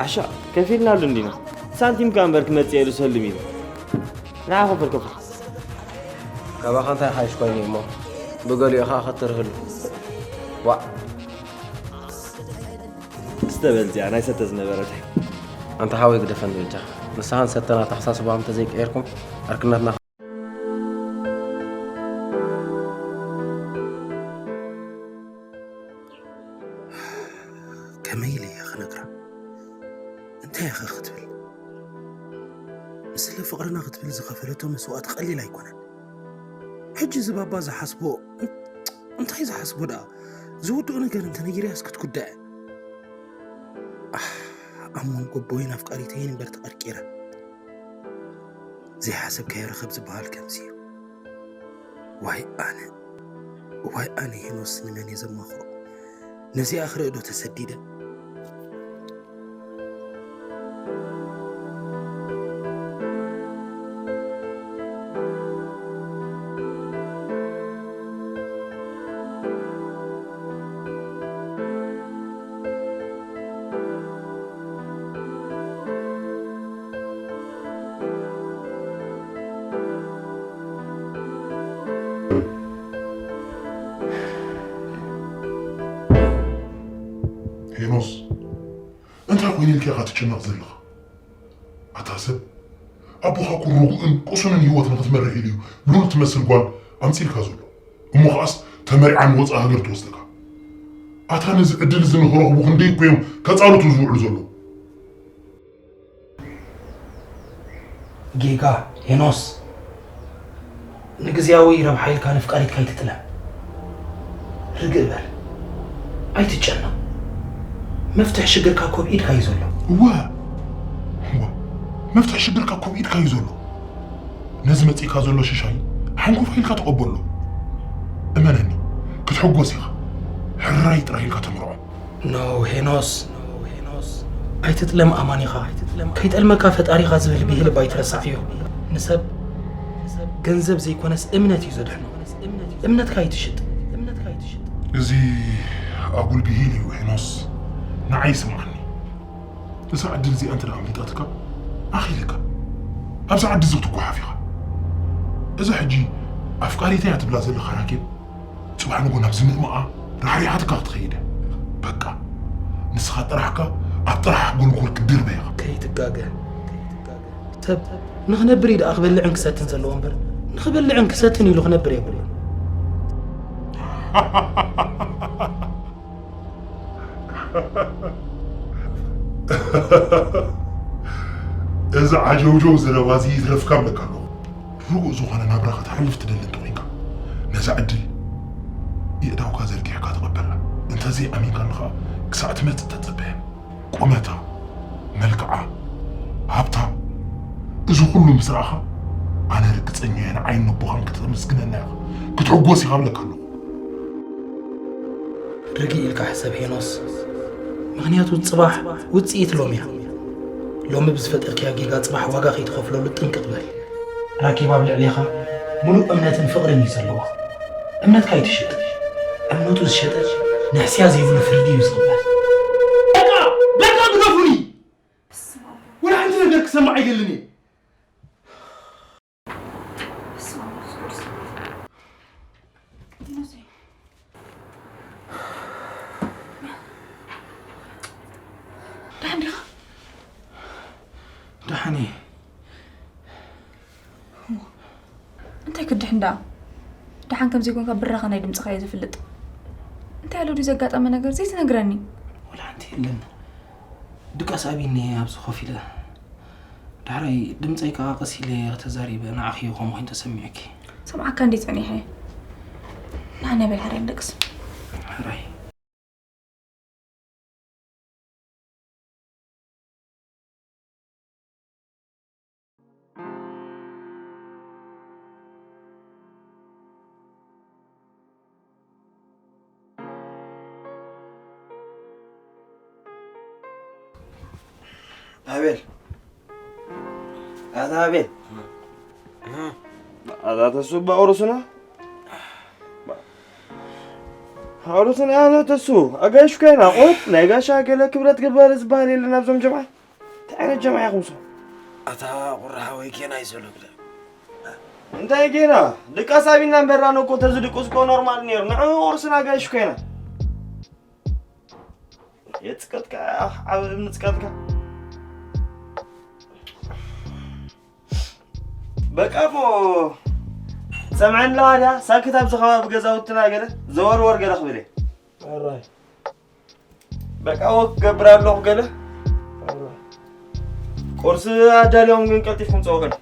ዓሻ፣ ከፊልናሉ እንዲና። ሳንቲም ከኣ እምበር ክመጽእ ኢሉ ሰልም ኢሉ። ንዓ ኮፈል ኮፈል። ካባኻ እንታይ ሓይሽ ኮይኑ እሞ ብገሊኡ ኸኣ ኸትርህሉ ዋእ ስተበል እዚኣ ናይ ሰተ ዝነበረት እያ። ኣንታ ሓወይ ግደፈኒ በጃኻ ንስኻን ሰተን ኣተሓሳስባኹም ተዘይቀየርኩም ዕርክነትና ክትብል፣ ንስለ ፍቕርና ክትብል ዝኸፈለቶ መስዋእቲ ቀሊል ኣይኮነን። ሕጂ እዚ ባባ ዝሓስቦ እንታይ ዝሓስቦ ደኣ? ዝውድኡ ነገር እንተነጊረያስ ክትጉዳእ እያ። ኣሕ፣ ኣብ መንጎ ኣቦይን ኣፍቃሪተይን እምበር ተቐርቂረ። ዘይሓሰብካዮ ርኸብ ዝበሃል ከምዚ እዩ። ዋይ ኣነ፣ ዋይ ኣነ ሄኖስ ንመን እየ ዘማኽሮ? ነዚኣ ክርእዶ ተሰዲደ። ሄኖስ፣ እንታይ ኮይኑ ኢልካ ኢኻ ትጭነቕ ዘለኻ? ኣታ ሰብ፣ ኣቦኻ እኮ ርጉእን ቅሱንን ህይወት ንኽትመርሕ ኢሉ እዩ ብሩር ትመስል ጓል ኣምጺእልካ ዘሎ። እሞ ኸኣስ ተመሪዓ ንወጻኢ ሃገር ትወስደካ። ኣታ ነዚ ዕድል እዚ ንኽረኽቡ ክንደይ እኮ እዮም ከጻርቱ ዝውዕሉ ዘለዉ። ጌጋ ሄኖስ፣ ንግዝያዊ ረብሓ ኢልካ ነፍቃሪትካ ኣይትጥለም። ርግእ በል፣ ኣይትጨነቕ። መፍትሕ ሽግርካ እኮ ኣብ ኢድካ እዩ ዘሎ። እወ፣ እወ፣ መፍትሕ ሽግርካ እኮ ኣብ ኢድካ እዩ ዘሎ። ነዚ መጺእካ ዘሎ ሽሻይ ሓንኮፋ ኢልካ ተቐበሎ። እመነኒ፣ ክትሕጎስ ኢኻ። ሕራይ ጥራይ ኢልካ ተምርዖ። ኖ ሄኖስ፣ ኣይትጥለም ኣማኒኻ። ከይጠልመካ ፈጣሪኻ ዝብል ብሂል እባ ኣይትረሳዕዮ። ንሰብ ገንዘብ ዘይኮነስ እምነት እዩ ዘድሕኖ። እምነትካ ኣይትሽጥ። እዚ ኣጉል ብሂል እዩ ሄኖስ። ንዓይ ስምዓኒ። እዛ ዕድል እዚኣ እንተ ደኣ ኣምሊጣትካ፣ ኣኺልካ። ኣብዛ ዓዲ እዚ ክትጓሓፍ ኢኻ። እዛ ሕጂ ኣፍቃሪተይ እያ ትብላ ዘለኻ ራኬብ፣ ጽባሕ ንጎ ናብ ዝምእማኣ ራሕሪሓትካ ክትኸይድ እያ። በቃ፣ ንስኻ ጥራሕካ ኣብ ጥራሕ ጎልጎል ክትድርበ ኢኻ። ከይትጋገ፣ ከይትጋገ። ሰብ ንኽነብር እዩ ደኣ ክበልዕን ክሰትን ዘለዎ እምበር፣ ንኽበልዕን ክሰትን ኢሉ ክነብር የብሉን። እዚ ዓጀውጀው ዘረባ እዚ ይትረፍካ እብለካ ኣለኹ። ርጉእ ዝኾነ ናብራ ከተሕልፍ ትደሊ እንተኾይንካ፣ ነዛ ዕድል የእዳውካ ዘርጊሕካ ተቐበላ። እንተዘይኣሚንካኒ ኸኣ ክሳዕ ትመጽእ ተጸበያ። ቁመታ፣ መልክዓ፣ ሃብታ፣ እዚ ኩሉ ምስ ረኣኻ፣ ኣነ ርግጸኛ እየ ንዓይን ነቦኻን ከተመስግነና ኢኻ፣ ክትሕጎስ ኢኻ እብለካ ኣለኹ። ርግእ ኢልካ ሕሰብ ሄኖስ፣ ምኽንያቱ ጽባሕ ውጽኢት ሎሚ እያ። ሎሚ ብዝፈጠርክያ ጌጋ ጽባሕ ዋጋ ከይትኸፍለሉ ጥንቅቕ በል። ራኬብ ኣብ ልዕሌኻ ምሉእ እምነትን ፍቕርን እዩ ዘለዋ። እምነትካ ኣይትሽጥ። እምነቱ ዝሸጠ ንሕስያ ዘይብሉ ፍርዲ እዩ ዝቕበል። በቃ! በቃ ግደፉኒ! ወላ ሓንቲ ነገር ክሰማዕ ኣይደልን እየ። በስመ ኣብ ወመንፈስ ቅዱስ። ዲኖሰይ። ደሓን ዲኻ? ደሓን እየ። እንታይ ክድሕን ደኣ? ደሓን ከም ዘይኮንካ ብራኸ ናይ ድምፅኻ እየ ዝፍልጥ። እንታይ ኣሎ ድዩ ዘጋጠመ ነገር ዘይትነግረኒ? ወላ ሓንቲ የለን። ድቃስ ኣብይኒ እየ ኣብዚ ኮፍ ኢለ። ዳሕራይ ድምፀይ ከዓ ቀስ ኢለ ተዛሪበ፣ ንዓኺ እዩ ከምኡ ኮይኑ ተሰሚዑኪ። ሰምዓካ እንዴ ጸኒሐ? ና ናይ በል ሕራይ ንደቅስ። ሕራይ። ኣቤል፣ ኣታ ኣቤል። ኣታ ተሱ፣ ኣውርሱና። ኣውርሱና፣ ኣታ ተሱ። ኣጋይሽ ኮይና፣ ቆጥ ናይ ጋሻ ገለ ክብረት ግበር ዝበሃል የለን ኣብዞም ጀምዓ። እንታይ ዓይነት ጀምዓ ኢኹም ሶ? ኣታ ቁራሓ ወይ ጌና ይዘሎ ግዳ። እንታይ ጌና? ድቃስ ኣቢና እምበር፣ ኣነ እኮ ተዚ ድቁስ እኮ ኖርማል ነይሩ። ንዑ ኣውርሱና ኣጋይሽ ኮይና። የጽቀጥካ፣ ዓብ እምኒ ጽቀጥካ። በቃ እሞ ሰምዐኒ ኣለኻ ድያ? ሳክት ኣብዚ ከባቢ ገዛውትና ገለ ዘወርወር ገለ ክብል እየ። ኣራይ። በቃ ወክ ገብር ኣለኹ ገለ። ኣራይ። ቁርሲ ኣዳልዮም ግን ቀልጢፍኩም ጽወገን።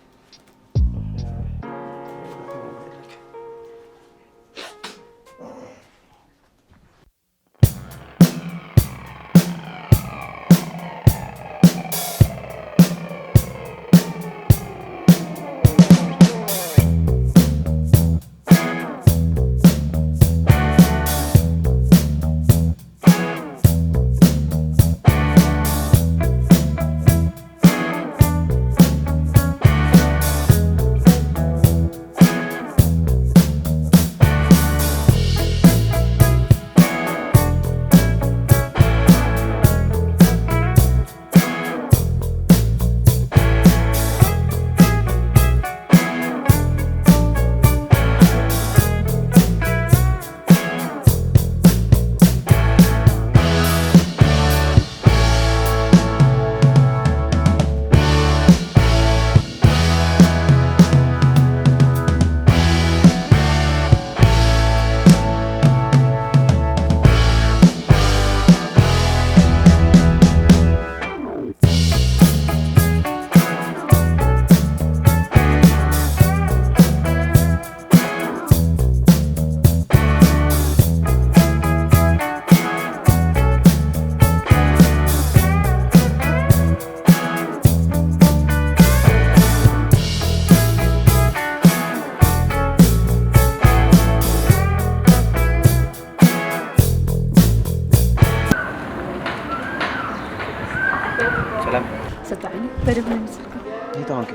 ሰላም። ሰታዕኒ በደንብ ይመስልካ። እንታይ ተኾንኪ?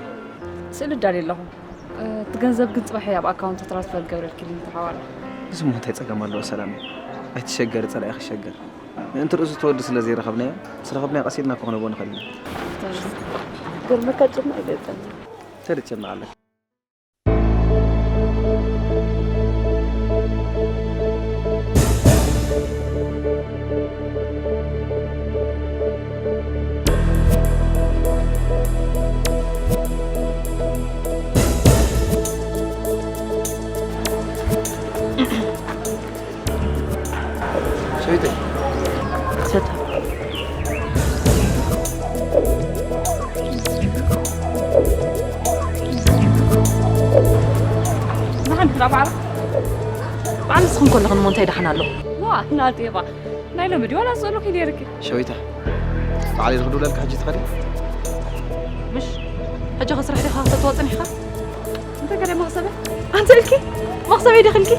ስእሊ ዳልየ ኣለኹ። እቲ ገንዘብ ግን ጽባሕ ኣብ ኣካውንት ትራንስፈር ገብረልኪ ኢልኒ ተሓዋላ። እዚ እሞ እንታይ ጸገም ኣለዎ ሰላም? ኣይትሸገሪ፣ ጸላኢ ክሸገር። ምእንቲ ርእሱ ትወዲ ስለ ዘይረኸብናዮ፣ ምስ ረኸብናዮ ቀስ ኢልና እኮ ክነቦ ንኽእል ኢና። ግርምካ ጭማ ኣይገጠም። ተደጨና ኣለካ። ሰይተይ። ሰታ። ንሓንቲ ደኣ በዓል። በዓል ንስኽን ከለኽን እሞ እንታይ ደሓን ኣሎ? ዋ፣ ናቴባ። ናይ ሎሚ ድዩ ዋላ ዝጸሉኺ ነይርኪ? ሸዊታ። በዓል ኢልክ ድውለልካ ሕጂ ትኸዲ? ምሽ? ሕጂ ኸ ስራሕ ዲኻ ከተተዋ ጸኒሕካ? እንተ ገለ መኽሰበ? ኣንተ ኢልኪ? መኽሰበይ ዲኺ ኢልኪ?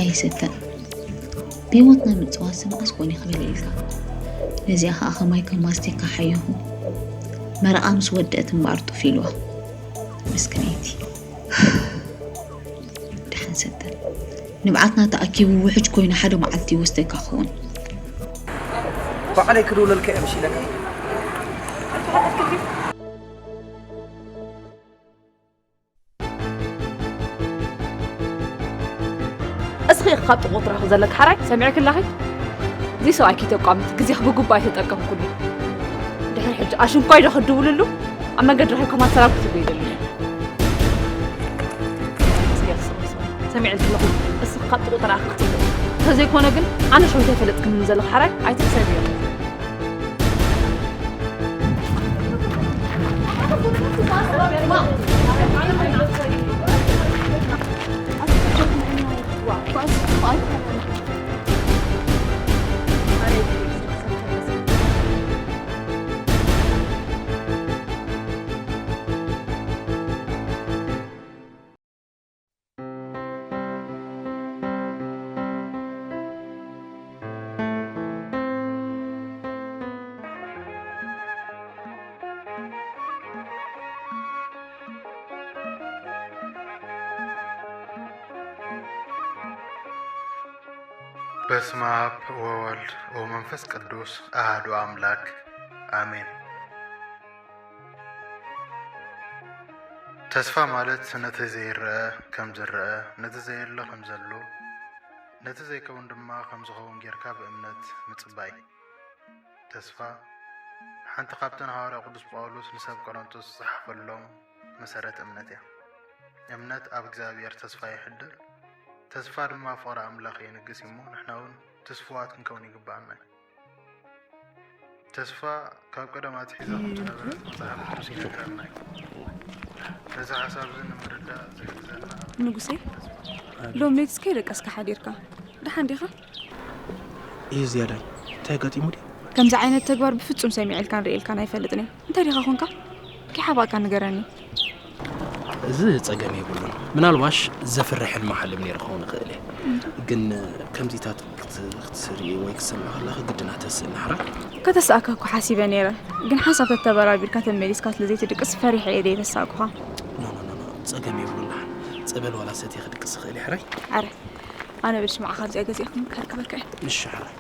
ኣይሰተን። ብህይወትና ምጽዋት መዓስ ኮን ይኽእል ኢልካ? ነዚኣ ኸኣ ከማይ ከም ማስቲካ ሓየኹ። መረቓ ምስ ወደአት እምበኣር ጡፍ ኢልዋ። መስከነይቲ። ደሓን ሰተን። ንብዓትና ተኣኪቡ ውሕጅ ኮይኑ ሓደ መዓልቲ ይወስደካ ክኸውን። ባዕለይ ክድውለልካ እየ መሲለካ። እስኺ ኢኺ ካብ ጥቕኡ ትረኺ ዘለኪ ሓራይ? ሰሚዕኪ ኣለኺ? እዚ ሰብኣይኪ ተቋሚት፣ ግዜኺ ብግቡእ ኣይተጠቀምኩሉ። ድሕሪ ሕጂ ኣሽንኳይ ዶ ክትድውልሉ? ኣብ መንገዲ ረኺብኩም ኣሰላም ክትብሉ ይደሊ። እስኪ ኣስብ፣ ኣስብ። ሰሚዐ ዘለኹ፣ እስኺ ካብ ጥቕኡ ተረኺ ክትብሉ። እንተዘይኮነ ግን ኣነ ሸዊት ኣይፈለጥክንን ዘለኺ ሓራይ ኣይትሕሰብዮ። በስመ አብ ወወልድ ወመንፈስ ቅዱስ አሐዱ አምላክ አሜን። ተስፋ ማለት ነቲ ዘይረኣ ከም ዝረኣ፣ ነቲ ዘየሎ ከም ዘሎ፣ ነቲ ዘይከውን ድማ ከም ዝኸውን ጌርካ ብእምነት ምጽባይ። ተስፋ ሓንቲ ካብተን ሃዋርያ ቅዱስ ጳውሎስ ንሰብ ቆሮንቶስ ዝጸሓፈሎም መሰረት እምነት እያ። እምነት ኣብ እግዚኣብሔር ተስፋ የሕድር፣ ተስፋ ድማ ፍቕሪ ኣምላኽ የንግስ እሞ፣ ንሕና እውን ትስፉዋት ክንከውን ይግብኣና እዩ። ተስፋ ካብ ቀደም ኣትሒዛ ከም ዝነበረት መጽሓፍ ቅዱስ ይነግረና እዩ። ነዚ ሓሳብ እዚ ንምርዳእ ዝሕግዘና ንጉሴ፣ ሎም ለይቲ እስከ ደቀስካ ሓዲርካ። ደሓን ዲኻ? እዩ ዝያዳይ። እንታይ ኣጋጢሙ ድዩ? ከምዚ ዓይነት ተግባር ብፍጹም ሰሚዐልካን ርእየልካን ኣይፈልጥን እየ። እንታይ ዲኻ ኾንካ? ከይሓባእካ ንገረኒ። እዚ ጸገም የብሉን። ምናልባሽ ዘፍርሕን መሓልም ነይሩ ክኸውን ይኽእል እየ። ግን ከምዚታት ክት-፣ ክትርኢ ወይ ክትሰምዕ ከለኺ ግድና ተስእኒ ሕራይ። ከተስኣካ እኮ ሓሲበ ነይረ። ግን ሓንሳብ ተተበራቢርካ ተመሊስካ ስለ ዘይትድቅስ ፈሪሐ እየ ደይ ተሳእኩኻ። ኖ፣ ኖ፣ ኖ፣ ኖ። ጸገም የብሉን። ደሓን ጸበል ዋላ ሰትየ ክድቅስ ይኽእል እየ ሕራይ። ኣረ፣ ኣነ ብል ሽምዓ ካብዚኣ ገዚእኹም ከርክበካ እየ። እሺ ሕራይ።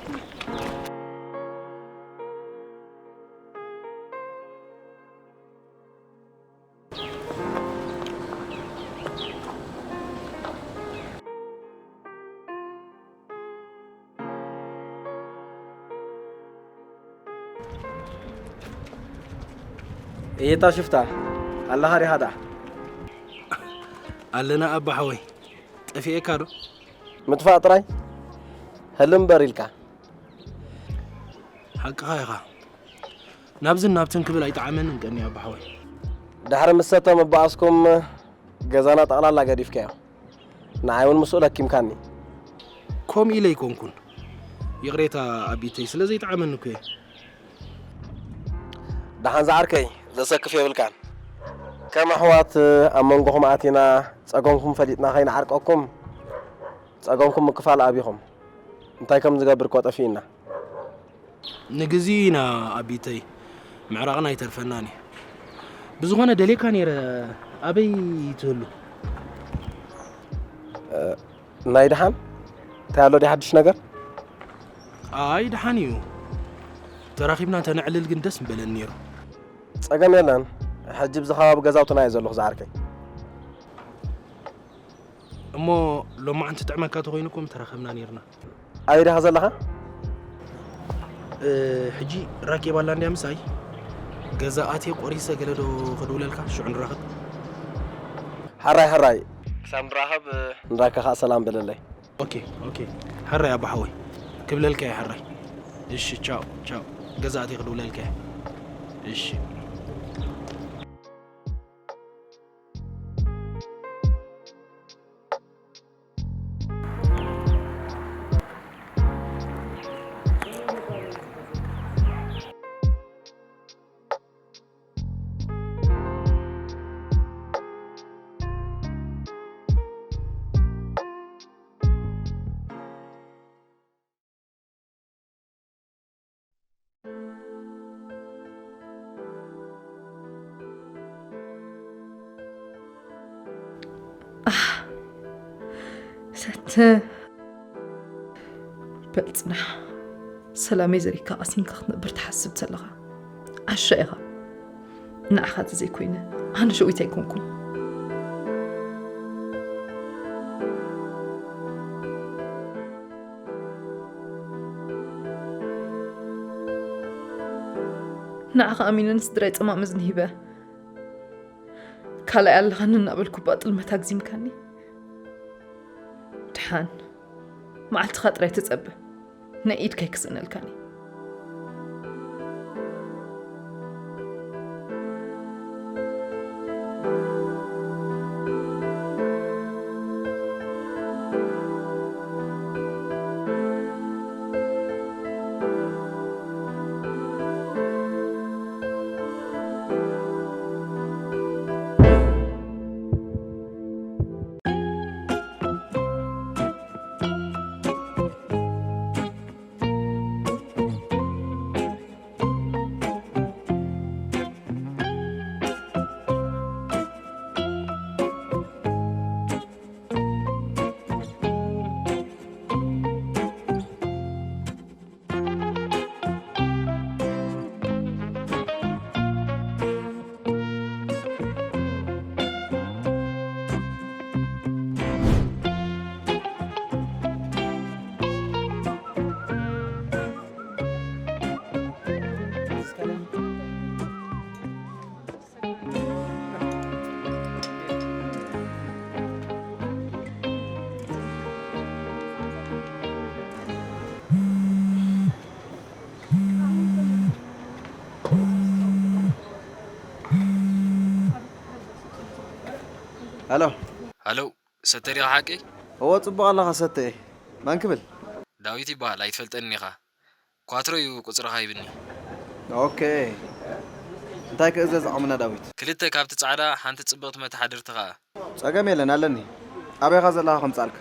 እየታ ሽፍታ ኣለኻ ዲኻ ደኣ? ኣለና ኣባ ሓወይ። ጠፊኤካ ዶ? ምጥፋእ ጥራይ? ህልም እምበር ኢልካ። ሓቅኻ ኢኻ። ናብዝን ናብትን ክብል ኣይጠዓመንን ቀኒ ኣባ ሓወይ። ድሕሪ ምስ ሰተ ምባኣስኩም ገዛና ጠቕላላ ገዲፍካዮ። ንዓይ እውን ምስኡ ለኪምካኒ። ከምኡ ኢለ ኣይኮንኩን። ይቕሬታ ኣቢተይ፣ ስለ ዘይጠዓመኒ እኮ እየ። ደሓን ዝዓርከይ፣ ዘሰክፍ የብልካን። ከም ኣሕዋት ኣብ መንጎኹም ኣቲና ጸገምኩም ፈሊጥና ከይንዓርቀኩም፣ ጸገምኩም ምክፋል ኣቢኹም። እንታይ ከም ዝገብር እኮ ጠፊእና። ንግዜ ኢና ኣቢተይ፣ ምዕራቕና ኣይተርፈናን እዩ። ብዝኾነ ደልየካ ነይረ፣ ኣበይ ትህሉ? እ፣ ናይ ደሓን? እንታይ ኣሎ ድዩ ሓድሽ ነገር? ኣይ ደሓን እዩ። ተራኺብና እንተነዕልል ግን ደስ ምበለኒ ነይሩ። ጸገም የለን። ሕጂ ብዚ ከባቢ ገዛውትና እየ ዘለኹ ዝዓርከይ። እሞ ሎማዓንቲ ጥዕመካ ተኾይኑ እኮ ምተራኸብና ነይርና። ኣበይ ዲኻ ዘለኻ? እ፣ ሕጂ ራኬብ ኣላ እንድያ ምሳይ። ገዛ ኣትየ ቆሪሰ ገለ ዶ ክድውለልካ፣ ሽዑ ንራኸብ። ሕራይ፣ ሕራይ። ክሳብ ንራኸብ፣ እ፣ ንራከ ኸኣ ሰላም በለለይ። ኦኬ፣ ኦኬ። ሕራይ ኣባ ሓወይ። ክብለልካ እየ ሕራይ። እሺ፣ ቻው፣ ቻው። ገዛ ኣትየ ክድውለልካ እየ። እሺ። ኣህ፣ ሰተ። በል ጽናሕ። ሰላመይ ዘሪግካ ቀሲንካ ክትነብር ትሓስብ ተለኻ፣ ዓሻ ኢኻ። ንዓኻ ተዘይኮይነ፣ ኣነ ሸዊት ኣይኮንኩን። ንዓኻ ኣሚነ ንስድራይ ጸማም እዝኒ ሂበ፣ ካልኣይ ኣለኻኒ እናበልኩ እባ ጥልመት ኣግዚምካኒ። ደሓን፣ መዓልትኻ ጥራይ ተጸበ። ናይ ኢድካ ኣይክስእነልካን እዩ። ሃሎ። ሃሎ፣ ሰተ ዲኻ ሓቀይ? እወ፣ ጽቡቕ ኣለኻ ሰተ። መን ክብል? ዳዊት ይበሃል፣ ኣይትፈልጠንን ኢኻ። ኳትሮ እዩ ቁጽርኻ ሂብኒ። ኦኬ። እንታይ ክእዘዝ ዓቕምና ዳዊት? ክልተ ካብቲ ጻዕዳ፣ ሓንቲ ጽብቕቲ መተሓድርቲ ኸኣ። ጸገም የለን፣ ኣለኒ። ኣበይ ኢኻ ዘለኻ ከምጽኣልካ?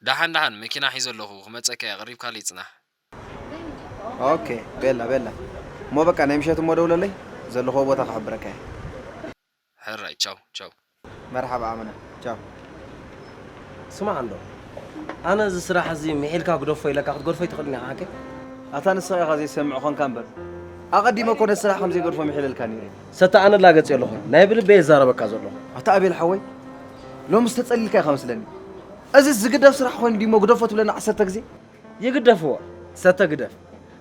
ደሓን ደሓን፣ መኪና ሒዘ ኣለኹ፣ ክመጸካ እየ፣ ቀሪብካለይ ጽናሕ። ኦኬ፣ ቤላ ቤላ። እሞ በቃ ናይ ምሸት እሞ ደውለለይ፣ ዘለኹዎ ቦታ ክሕብረካ እየ። ሕራይ፣ ቻው ቻው። መርሓባ ኣመና፣ ቻው። ስማዕ እንዶ፣ ኣነ እዚ ስራሕ እዚ ምሒልካ ግደፎ ኢለካ ክትገድፎ ኣይትኽእልን ኢኻ ሓቀይ? ኣታ ንስኻ ኢኻ ዘይሰምዕ ኾንካ እምበር፣ ኣቐዲመ እኮ ነቲ ስራሕ ከም ዘይገድፎ ምሒለልካ ነይረ። ሰተ ኣነ ላገጽ የለኹን፣ ናይ ብልበይ እዛረበካ ዘለኹ። ኣታ ኣቤል ሓወይ፣ ሎምስ ተጸሊልካ ኢኻ መስለኒ። እዚ ዝግደፍ ስራሕ ኮይኑ ድዩሞ ግደፎ ትብለና ዓሰርተ ግዜ? ይግደፍዎ፣ ሰተ ግደፍ።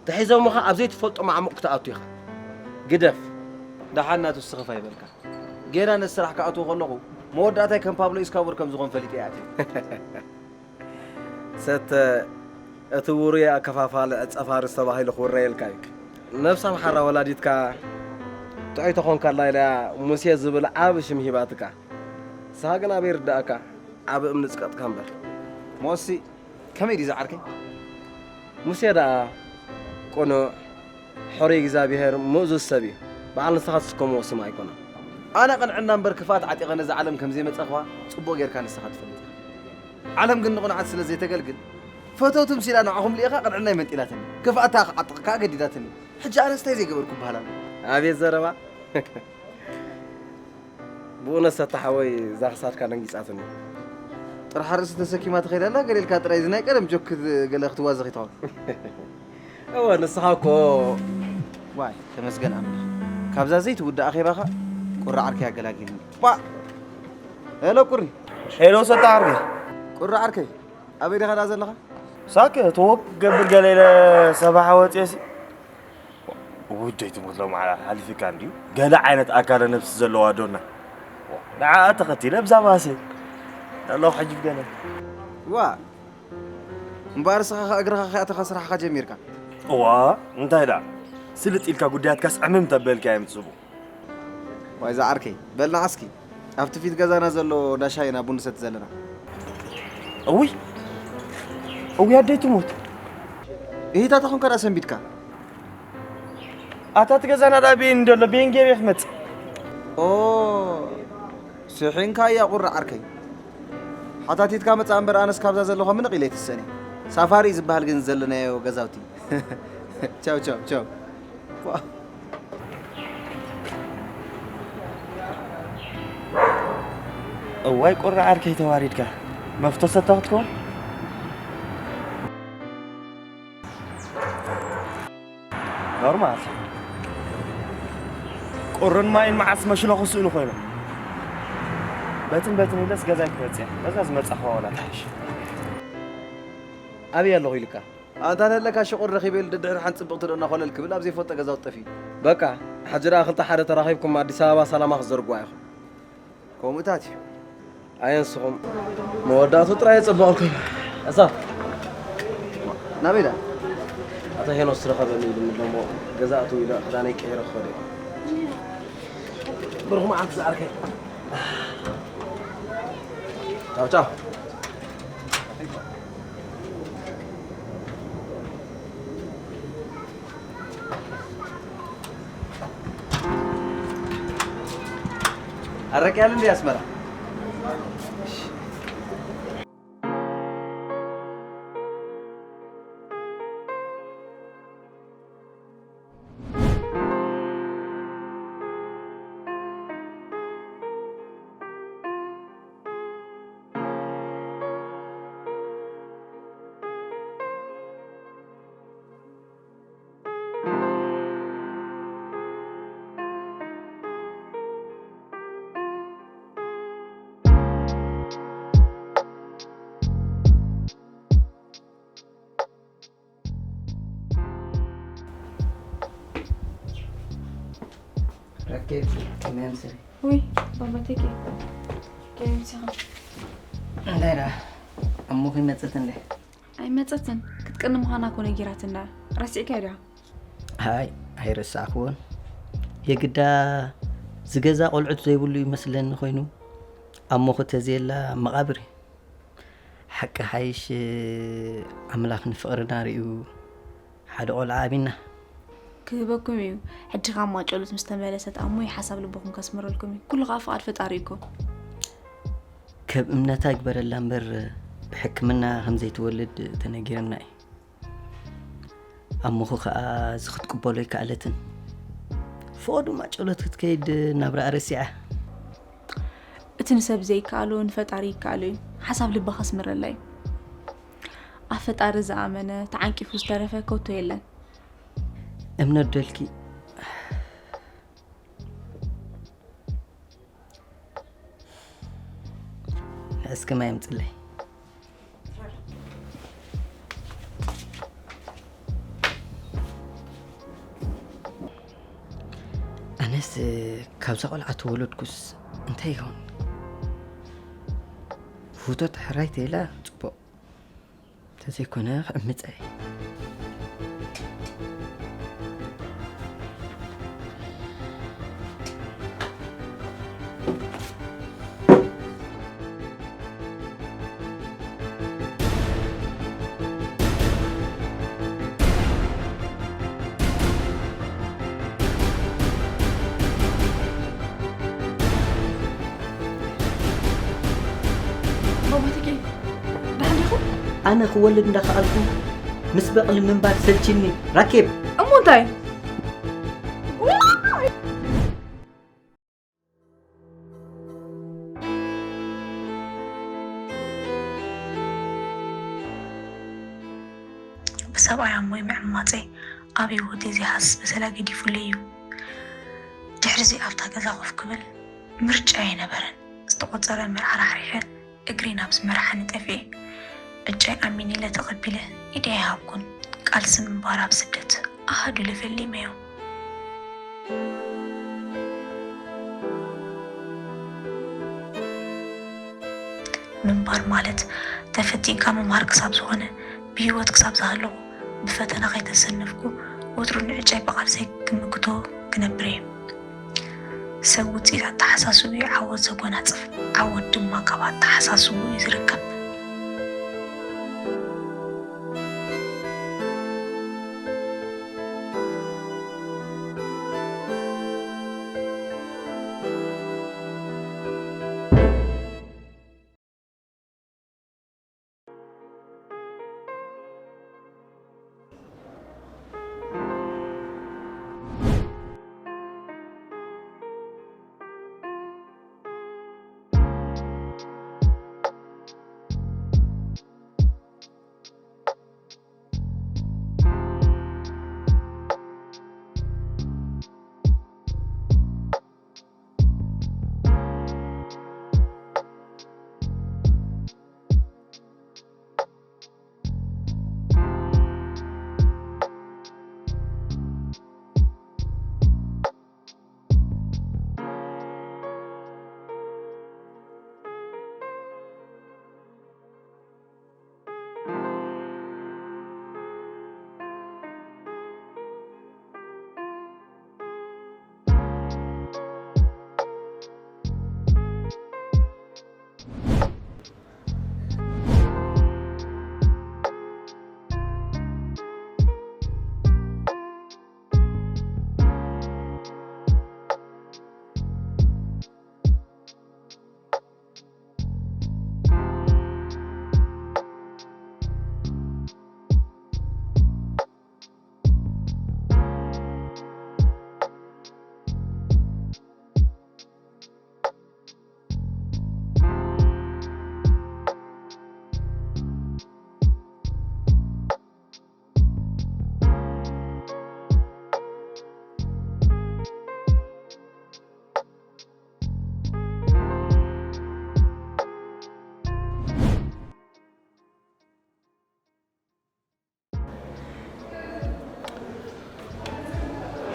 ተሒዞምኻ ኣብ ዘይትፈልጦ ማዕሙቕ ክትኣቱ ኢኻ። ግደፍ። ደሓን ናቱ ስኽፍ ኣይበልካ። ጌና ነቲ ስራሕ ክኣትዎ ከለኹ መወዳእታይ ከም ፓብሎ ኢስካቦር ከም ዝኾን ፈሊጠ እየ ኣትየ። ሰተ፣ እቲ ውሩይ ኣከፋፋሊ ዕጸ ፋርስ ተባሂሉ ክውረየልካ እዩ። ነብሳ ምሓራ ወላዲትካ ጥዑይ ተኾንካላ ኢላ እያ ሙሴ ዝብል ዓቢ ሽም ሂባትካ። ንስኻ ግን ኣበይ ይርድኣካ? ዓቢ እምኒ ጽቀጥካ እምበር። ሞሲ፣ ከመይ ድዩ ዝዓርከይ? ሙሴ ደኣ ቅኑዕ፣ ሕሩይ እግዚኣብሄር፣ ምእዙዝ ሰብ እዩ። በዓል ንስኻ ትስከሞ ስም ኣይኮነን። ኣነ ቅንዕና እምበር ክፍኣት ዓጢቐ ነዛ ዓለም ከም ዘይመጸእኽዋ ጽቡቕ ጌርካ ንስኻ ትፈልጥ ኢኻ። ዓለም ግን ንቕኑዓት ስለ ዘይተገልግል፣ ፈተውቲ ምሲላ ንዓኹም ልኢኻ ቅንዕናይ መንጢላትኒ። ክፍኣታ ክዓጥቕ ከኣ ገዲዳትኒ። ሕጂ ኣነስ እንታይ ዘይገበርኩ እበሃል ኣለኹ? ኣቤት ዘረባ! ብእውነት ሰታ ሓወይ እዛ ክሳድካ ደንጊጻትኒ። ጥርሓ ርእሲ ተሰኪማ ትኸይድ ኣላ፣ ገለ ኢልካ ጥራይ እዚ ናይ ቀደም ጆክ ገለ ክትዋዘኽ ይትኸውን። እወ ንስኻ እኮ። ዋይ ተመስገን ኣምላኽ፣ ካብዛ ዘይትውዳእ ኣኼባኻ ቁሪ ዓርከይ ኣገላጊልኒ። ባ ሄሎ ቁሪ። ሄሎ ሰታ ዓርከይ። ቁሪ ዓርከይ፣ ኣበይ ዲኻ ደኣ ዘለኻ? ሳክ ተወክ ክገብር ገለ ኢለ ሰባሓ ወፅየሲ። ውደይ ትሞት ሎማዓላ ሓሊፍካ እንድዩ። ገለ ዓይነት ኣካለ ነብሲ ዘለዋ ዶና። ንዓኣ ተኸቲለ ብዛ ባሰ ኣለኹ ሕጂ ገለ። ዋ እምበኣር ስኻ ኸኣ እግርኻ ከይኣተኻ ስራሕኻ ጀሚርካ። እዋ እንታይ ደኣ ስልጥ ኢልካ ጉዳያትካስ ዕምም ተበልካ እዮም ጽቡቕ። ዋይ ዝዓርከይ በልና እስኪ ኣብቲ ፊት ገዛና ዘሎ ዳሻ ኢና ቡን ንሰቲ ዘለና። እውይ እውይ ኣደይ ትሙት። እሂታ ተኾንካ ደኣ ሰንቢድካ። ኣታ እቲ ገዛና ደኣ ቤን ደሎ ቤን ገይረ ክመጽእ። ኦ ስሒንካ እያ ቁሪ ዓርከይ። ሓታቲትካ መጻ እምበር ኣነስ ካብዛ ዘለኹ ምንቕ ኢለ ኣይትሰእን እየ። ሳፋሪ ዝበሃል ግን ዘለናዮ ገዛውቲ። ቻው ቻው ቻው። እዋይ ቁሪ ዓርከይ ተዋሪድካ መፍቶ ሰታ ክትከውን። ኖርማል ቁርን ማይን መዓስ መሽሎ ክስእኑ ኮይኖም። በትን በትን ኢለስ ገዛይ ክመጽእ እየ። በዛ ዝመጻ ክዋ ወላ ትሓይሽ። ኣበይ ኣለኹ ኢልካ? ኣንታ ንህለካ ሽቑር ረኺበ ኢሉ ደድሕሪ ሓንቲ ጽብቕቲ ዶ እናኾለል ክብል ኣብ ዘይፈልጦ ገዛውቲ ጠፊኡ። በቃ፣ ሕጂ ደኣ ክልተ ሓደ ተራኺብኩም ኣዲስ ኣበባ ሰላማ ክትዘርግዋ ኢኹም። ከምኡታት እዩ። ኣየ ንስኹም መወዳእቱ ጥራይ የጸብቐልኩም። እሳ ናበይ ደኣ? ኣታ ሄኖስ ትረኸበኒ ኢሉ እሞ ገዛ ኣትው ኢለ ክዳነይ ቀይረ ክኸደ። ብሩኽ መዓልቲ ዝዓርከይ። ቻው ቻው። ኣረቂ ኣለ እንዲ ኣስመራ። ረኪብ ከመይ ኣምስሊ? ውይ ባባቴኬ ከመይ ምሲኻ? እንታይ ደኣ እሞ ከይመጸት እንደ ኣይመጸትን። ክትቀኒ ምዃና እኮ ነጊራትና። ረሲዕካዮ ዲኻ? ኣይ ኣይረሳዕክዎን። የግዳ ዝገዛ ቆልዑት ዘይብሉ ይመስለኒ ኮይኑ ኣሞኹ ተዘየላ መቓብር እዩ። ሓቂ ሓይሽ ኣምላኽ ንፍቕርና ርእዩ ሓደ ቖልዓ ኣቢና። ክህበኩም እዩ። ሕጂ ካብ ማጨሎት ምስ ተመለሰት ኣሞይ ሓሳብ ልብኹም ከስምረልኩም እዩ። ኩሉ ከዓ ፍቓድ ፈጣሪ እዩ እኮ። ከም እምነታ ይግበረላ እምበር ብሕክምና ከም ዘይትወልድ ተነጊርና እዩ። ኣሞኹ ከዓ እዚ ክትቅበሎ ኣይከኣለትን። ፍቐዱ ማጨሎት ክትከይድ ናብራ ረሲዓ። እቲ ንሰብ ዘይከኣሎ ንፈጣሪ ይከኣሎ እዩ። ሓሳብ ልብኻ ኣስምረላ እዩ። ኣብ ፈጣሪ ዝኣመነ ተዓንቂፉ ዝተረፈ ከቶ የለን። እምነት ደልኪ እስኪ ማይ ኣምፅለይ። ኣነስ ካብዛ ቆልዓ ተወለድኩስ እንታይ ይኸውን? ውህቶ ሕራይ ተይላ ፅቡቕ፣ ተዘይኮነ ክዕምፀ እየ። ባባትኪ ደሓን ዲኹም? ኣነ ክወልድ እንዳኸኣልኩ ምስ በቕሊ ምንባር ሰልችኒ ራኬብ። እሞ እንታይ? ብሰብኣይ ኣሞይ ምዕማፀይ ኣብ ህይወተይ ዘይሃስስ በሰላ ገዲፉለይ እዩ። ድሕሪዚ ኣብታ ገዛ ኮፍ ክብል ምርጫ ኣይነበረን። ዝተቖፀረ መርዓ ራሕሪሐ እግረይ ናብ ዝመርሓኒ ጠፊኤ። ዕጫይ ኣሚነ ኢለ ተቐቢለ ኢደይ ኣይሃብኩን። ቃልሲ ምንባር ኣብ ስደት ኣሃዱለ ፈሊመዮ። ምንባር ማለት ተፈቲንካ ምምሃር ክሳብ ዝኾነ ብህይወት ክሳብ ዝሃለኹ ብፈተና ከይተሰነፍኩ ወትሩ ንዕጨይ ብቓልሰይ ክምክቶ ክነብር እየ። ሰብ ውፅኢት ኣተሓሳስብኡ እዩ ዓወት ዘጎናፅፍ፣ ዓወት ድማ ካብ ኣተሓሳስብኡ እዩ ዝርከብ።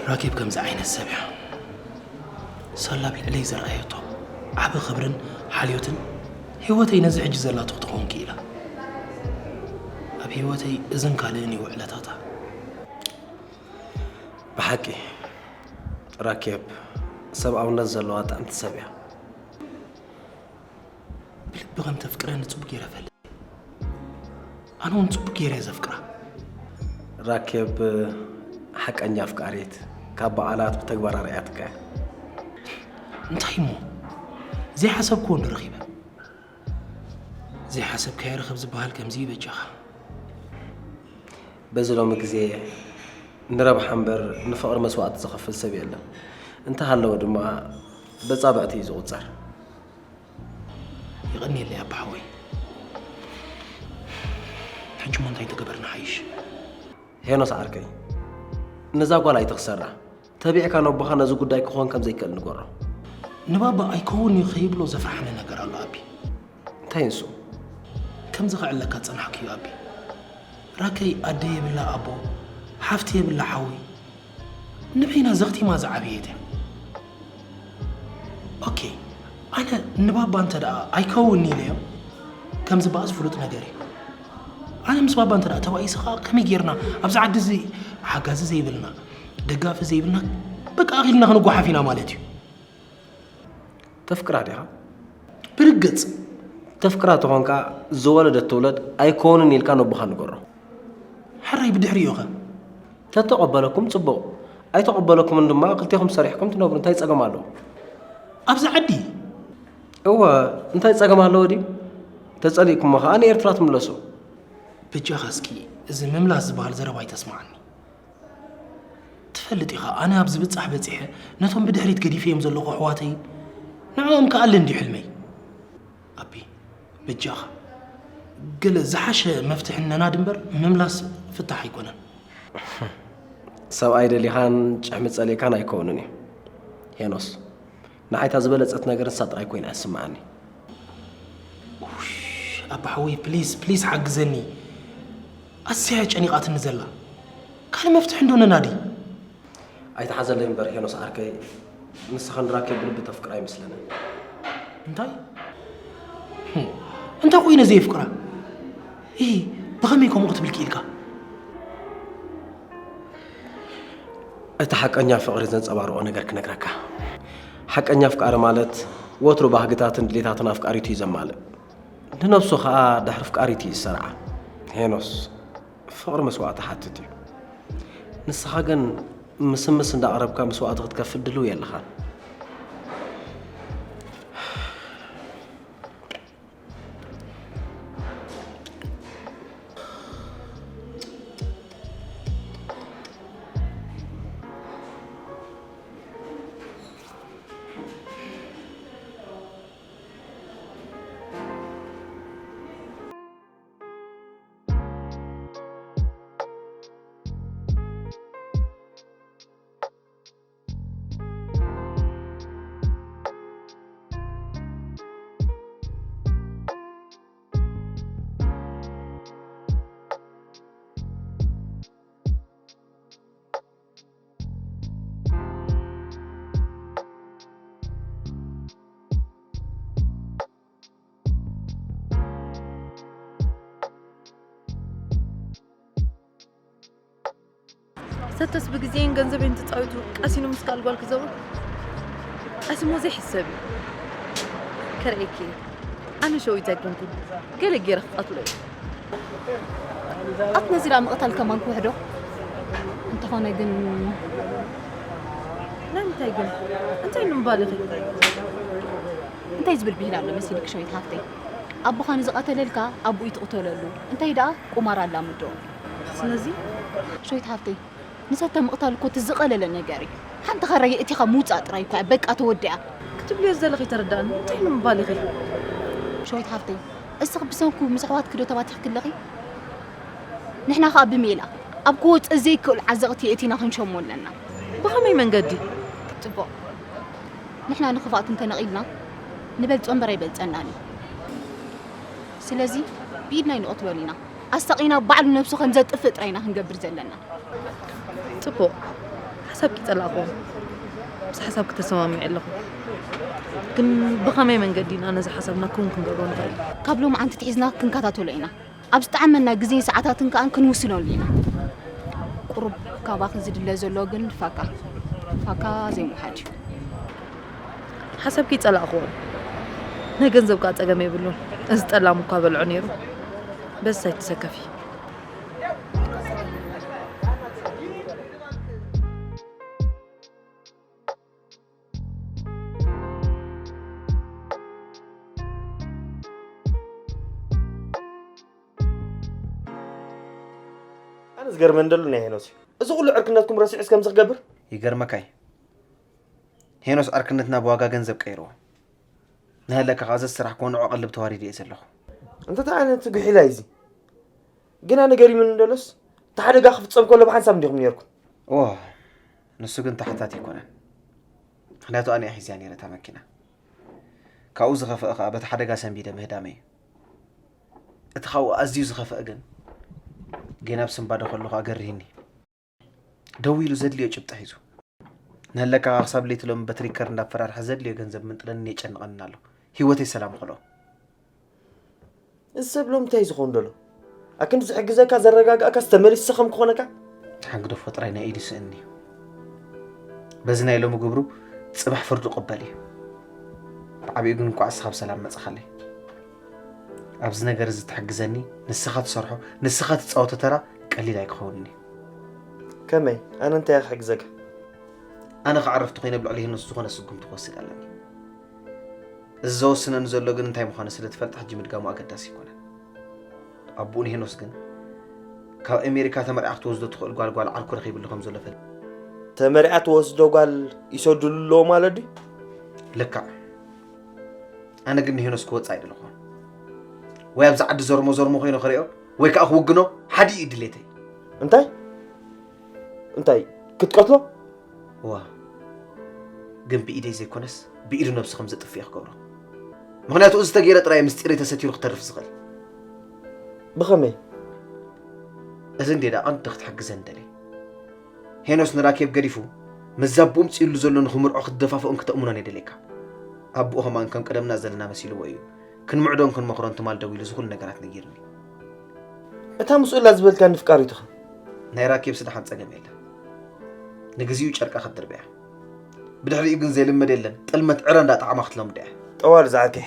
ራኬብ ከምዚ ዓይነት ሰብ እያ። ሳላ ኣብ ልዕለይ ዘርኣየቶ ዓቢ ክብርን ሓልዮትን ህይወተይ ነዚ ሕጂ ዘላቶ ክትኸውን ክኢላ። ኣብ ህይወተይ እዝን ካልእን እዩ ውዕለታታ። ብሓቂ ራኬብ ሰብኣውነት ዘለዋ ጥዕምቲ ሰብ እያ። ብኸም ተፍቅረኒ ጽቡቅ ገይረ እፈልጥ። ኣነ እውን ጽቡቅ ገይረ እየ ዘፍቅራ። ራኬብ ሓቀኛ ኣፍቃሪት፣ ካብ በዓላት ብተግባር ኣርኣያትካ እያ። እንታይ እሞ? ዘይሓሰብክዎ እንዶ ረኺበ። ዘይሓሰብካዮ ርኸብ ዝበሃል ከምዚ እዩ በጃኻ። በዚ ሎሚ ግዜ ንረብሓ እምበር ንፍቕሪ መስዋእቲ ዝኸፍል ሰብ የለን። እንተሃለወ ድማ በጻብዕቲ እዩ ዝቑጸር። የቐንየለይ ኣባ ሓወይ። ሕጂ እሞ እንታይ ተገበርና ሓይሽ? ሄኖስ ዓርከይ፣ ነዛ ጓል ኣይትኽሰራ። ተቢዕካ ነቦኻ ነዚ ጉዳይ ክኾን ከም ዘይክእል ንገሮ። ንባባ ኣይከውን እዩ ከይብሎ ዘፍርሓኒ ነገር ኣሎ ኣቢ። እንታይ ንሱ? ከምዚ ከዕለካ ዝጸናሕኩ እዩ ኣቢ። ራከይ ኣደ የብላ ኣቦ፣ ሓፍቲ የብላ ሓዊ። ንበይና ዘኽቲማ ዝዓበየት እያ። ኦኬ፣ ኣነ ንባባ እንተ ደኣ ኣይከውን ኢለዮ፣ ከም ዝበኣስ ፍሉጥ ነገር እዩ። ኣነ ምስ ባባ እንተ ደኣ ተባኢሰ ኸኣ ከመይ ጌርና ኣብዚ ዓዲ እዚ ሓጋዚ ዘይብልና፣ ደጋፊ ዘይብልና፣ በቃ ኣኺልና ክንጓሓፍ ኢና ማለት እዩ። ተፍቅራ ዲኻ? ብርግጽ። ተፍቅራ ተኾንካ ዝወለደት ትውለድ ኣይከውንን ኢልካ ነቦኻ ንገሮ። ሕራይ ብድሕሪኡ ኸ? ተተቐበለኩም ጽቡቕ፣ ኣይተቐበለኩምን ድማ ክልቴኹም ሰሪሕኩም ትነብሩ፣ እንታይ ጸገም ኣለዎ? ኣብዚ ዓዲ? እወ፣ እንታይ ጸገም ኣለዎ ድዩ? ተጸሊእኩሞ ኸኣ ንኤርትራ ትምለሱ። በጃኻ እስኪ እዚ ምምላስ ዝበሃል ዘረባ ኣይተስምዓኒ። ትፈልጥ ኢኻ፣ ኣነ ኣብ ዝብጻሕ በጺሐ፣ ነቶም ብድሕሪት ገዲፈዮም ዘለኹ ኣሕዋተይ፣ ንዕኦም ክኣሊ እንድዩ ሕልመይ። ኣቢ፣ በጃኻ፣ ገለ ዝሓሸ መፍትሒ ነናዲ እምበር ምምላስ ፍታሕ ኣይኮነን። ሰብኣይ ደሊኻን ጭሕሚ ጸሊእካን ኣይከውንን እዩ። ሄኖስ፣ ንዓይ እታ ዝበለጸት ነገር ንሳ ጥራይ ኮይና እያ ትስምዓኒ። ኡሽ፣ ኣባ ሓወይ፣ ፕሊዝ፣ ፕሊዝ ሓግዘኒ። ኣዝያ እያ ጨኒቓትኒ ዘላ። ካልእ መፍትሒ እንዶ ነናዲ። ኣይትሓዘለይ እምበር ሄኖስ ዓርከይ፣ ንስኻ ንራኬብ ብልቢ ተፍቅራ ኣይመስለንን። እንታይ? ህም፣ እንታይ ኮይነ ዘየፍቅራ? ኢ፣ ብኸመይ ከምኡ ክትብል ክኢልካ? እቲ ሓቀኛ ፍቕሪ ዘንጸባርቖ ነገር ክነግረካ። ሓቀኛ ኣፍቃሪ ማለት ወትሩ ባህግታትን ድሌታትን ኣፍቃሪቱ እዩ ዘማልእ። ንነብሱ ኸኣ ድሕሪ ኣፍቃሪቱ እዩ ዝሰርዓ። ሄኖስ፣ ፍቕሪ መስዋእቲ ሓትት እዩ። ንስኻ ግን ምስምስ እንዳቕረብካ መስዋእቲ ክትከፍል ድልው የለኻን። ሰተስ ብግዜን ገንዘቤን ተጻዊቱ ቀሲኑ ምስ ካልእ ጓል ክዘውር ቀሲሞ ዘይሕሰብ እዩ። ከርእየኪ እየ። ኣነ ሸዊት ኣይኮንኩን። ገለ ገይረ ክቐትሎ እየ። ኣት ነዚ ደኣ ምቕታል ከማን ክውሕዶ። እንተኾነ ግን ናይ ምንታይ ግን? እንታይ ንምባል ኢኺ? እንታይ ዝብል ብሂል ኣሎ መሲልኪ ሸዊት ሓፍተይ? ኣቦኻ ንዝቐተለልካ ኣቦኡ ትቕተለሉ። እንታይ ደኣ ቁማር ኣላምዶ። ስለዚ ሸዊት ሓፍተይ፣ ንሰተ ምቕታል እኮ እቲ ዝቐለለ ነገር እዩ። ሓንቲ ኸራ የእቲኻ ምውጻእ ጥራይ እኮ እያ። በቃ ተወዲኣ። ክትብልዮ ዘለኺ ተረዳእኒ። እንታይ ንምባል ኢኺ? ሸዊት ሓፍተይ፣ እስኺ ብሰንኩ ምስ ኣሕዋትኪ ዶ ተባቲኽኪ ኣለኺ? ንሕና ኸኣ ብሜላ ኣብ ክወጽእ ዘይክእል ዓዘቕቲ የእቲና ክንሸሞ ኣለና። ብኸመይ መንገዲ? ጽቡቕ። ንሕና ንኽፍኣት እንተነቒልና፣ ንበልጾ እምበር ኣይበልጸናን እዩ። ስለዚ ብኢድና ኣይንቐትሎን ኢና። ኣሳቒና ባዕሉ ነብሱ ከም ዘጥፍእ ጥራይ ኢና ክንገብር ዘለና። ጽቡቕ። ሓሳብኪ ጸላእክዎ። ምስ ሓሳብኪ ተሰማሚዐ ኣለኹ። ግን ብኸመይ መንገዲ ኢና ነዚ ሓሳብና ክውን ክንገብሮ ንኽእል? ካብ ሎማዓንቲ ኣትሒዝና ክንከታተሎ ኢና። ኣብ ዝጠዓመና ግዜን ሰዓታትን ከኣ ክንውስነሉ ኢና። ቁሩብ ካባኺ ዝድለ ዘሎ ግን ፋካ፣ ፋካ ዘይምውሓድ እዩ። ሓሳብኪ ይጸላእክዎ። ናይ ገንዘብ ከኣ ጸገም የብሉን። እዚ ጠላም እኳ በልዖ ነይሩ። በስ ኣይትሰከፊ። ኣነ ዝገርመን ደሎ ናይ ሄኖስ እዩ። እዚ ኩሉ ዕርክነትኩም ረሲዑስ ከምዚ ክገብር? ይገርመካይ ሄኖስ ዕርክነትና ብዋጋ ገንዘብ ቀይርዎ። ንሃለካ ከኣ ዘስራሕ ኮንዖ ቀልብ ተዋሪድ እየ ዘለኹ። እንተ እንታይ ዓይነት ጉሒላ እዩ እዚ? ግና ነገር ይምን እንደሎስ እቲ ሓደጋ ክፍጸም ከሎ ብሓንሳብ እንዲኹም ነርኩም። ኦ ንሱ ግን ተሓታቲ ኣይኮነን። ምክንያቱ ኣነ እየ ሒዝያ ነይረ እታ መኪና። ካብኡ ዝኸፍአ ከኣ በቲ ሓደጋ ሰንቢደ ምህዳመይ እዩ። እቲ ካብኡ ኣዝዩ ዝኸፍአ ግን ጌና ኣብ ስንባደ ከሎ ከኣ ገሪህኒ። ደው ኢሉ ዘድልዮ ጭብጢ ሒዙ። ንህለካ ከኣ ክሳብ ለይቲ ሎሚ በቲ ሪከር እንዳፈራርሐ ዘድልዮ ገንዘብ ምንጥለኒ የጨንቐኒ ኣሎ። ህይወተይ ሰላም ክሎ። እዚ ሰብ ሎም እንታይ ዝኸውን ደሎ? ኣክንዲ ዝሕግዘካ ዘረጋግኣካስ ተመሊስሰ ከም ክኾነካ? ሓንግደፎ ጥራይ ናይ ኢዱ ይስእኒ እዩ። በዚ ናይ ሎሚ ግብሩ ጽባሕ ፍርዱ ቅበል እዩ። ብዓቢኡ ግን እንቋዕ እስኻ ብሰላም መጻኻለይ። ኣብዚ ነገር እዚ ትሕግዘኒ፣ ንስኻ ትሰርሖ፣ ንስኻ ትጻወቶ ተራ ቀሊል ኣይክኸውንን እዩ። ከመይ? ኣነ እንታይ እየ ክሕግዘካ? ኣነ ክዓርፍ ተኾይነ ኣብ ልዕሊ ሄኖስ ዝኾነ ስጉምቲ ክወስድ ኣለኒ። እዚ ዘወስነኒ ዘሎ ግን እንታይ ምዃኑ ስለ ትፈልጥ ሕጂ ምድጋሙ ኣገዳሲ ኣይኮነን። ኣቦኡ ንሄኖስ ግን ካብ ኣሜሪካ ተመርዒኣ ክትወስዶ ትኽእል ጓል ጓል ዓርኩ ረኺብሉ ከም ዘሎ ፈሊጡ። ተመርዒኣ ትወስዶ ጓል ይሰዱሉ ኣለዎ ማለት ድዩ? ልክዕ። ኣነ ግን ንሄኖስ ክወጽእ ኣይደለኹን። ወይ ኣብዚ ዓዲ ዘርሞ ዘርሞ ኮይነ ክሪኦ ወይ ከኣ ክውግኖ ሓዲ እዩ ድሌተይ። እንታይ? እንታይ? ክትቀትሎ? እዋ ግን ብኢደይ ዘይኮነስ ብኢዱ ነብሱ ከም ዘጥፍእ እየ ክገብሮ። ምኽንያቱ እዚ ተገይረ ጥራይ ምስጢረይ ተሰቲሩ ክተርፍ ዝኽእል። ብኸመይ? እዚ እንዴ ደኣ ቀንዲ ክትሕግዘኒ ደልየ። ሄኖስ ንራኬብ ገዲፉ ምስዛ ብኡ ምጺኡሉ ዘሎ ንኽምርዖ ክትደፋፍኦን ክተእምኖን እየ ደልየካ። ኣቦኡ ከማን ከም ቀደምና ዘለና መሲልዎ እዩ። ክንምዕዶን ክንመኽሮን ትማል ደዊሉ እዚ ኩሉ ነገራት ነጊርኒ። እታ ምስኡ ኣላ ዝበልካኒ ፍቃሪቱኻ? ናይ ራኬብሲ ደሓን ጸገም የለን። ንግዚኡ ጨርቃ ክትድርብያ። ብድሕሪኡ ግን ዘይልመድ የለን። ጥልመት ዕረ እንዳጠዓማ ክትለምዶ እያ። ጠዋል ዝዓርከይ፣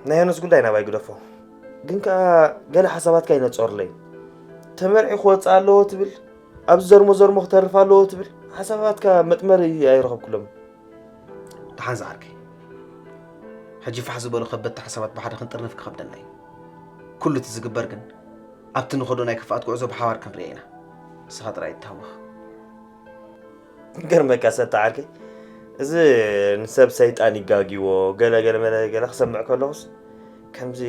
ናይ ሄኖስ ጉዳይ ናባይ ግደፎ። ግን ከኣ ገለ ሓሳባትካ ይነጸሩለይ። ተመርዒ ክወጽእ ኣለዎ ትብል፣ ኣብዚ ዘርሞ ዘርሞ ክተርፍ ኣለዎ ትብል ሓሳባትካ መጥመሪ ኣይረኸብኩሎምን። ደሓን ዝዓርከይ፣ ሕጂ ፋሕ ዝበሉ ከበድቲ ሓሳባት ብሓደ ክንጥርንፍ ክኸብደና እዩ። ኩሉ እቲ ዝግበር ግን ኣብቲ ንኸዶ ናይ ክፍኣት ጉዕዞ ብሓባር ክንርእዮ ኢና። ንስኻ ጥራይ ኣይትታወኽ። ገርመካ ሰታ ዓርከይ፣ እዚ ንሰብ ሰይጣን ይጋግይዎ ገለ ገለ መለ ገለ ክሰምዕ ከለኹስ ከምዚ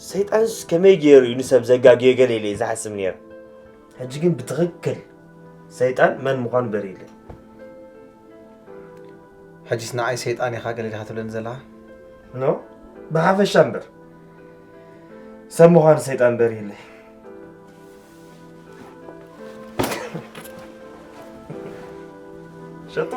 ሰይጣንስ ከመይ ገይሩ እዩ ንሰብ ዘጋግዮ ገለ ኢለ እዩ ዝሓስብ ነይረ። ሕጂ ግን ብትኽክል ሰይጣን መን ምዃኑ በሪህለይ። ሕጂስ ንዓይ ሰይጣን ኢኻ ገለ ዲኻ ትብለኒ ዘለኻ? ኖ ብሓፈሻ እምበር ሰብ ምዃኑ ሰይጣን በሪህለይ። ሸጡ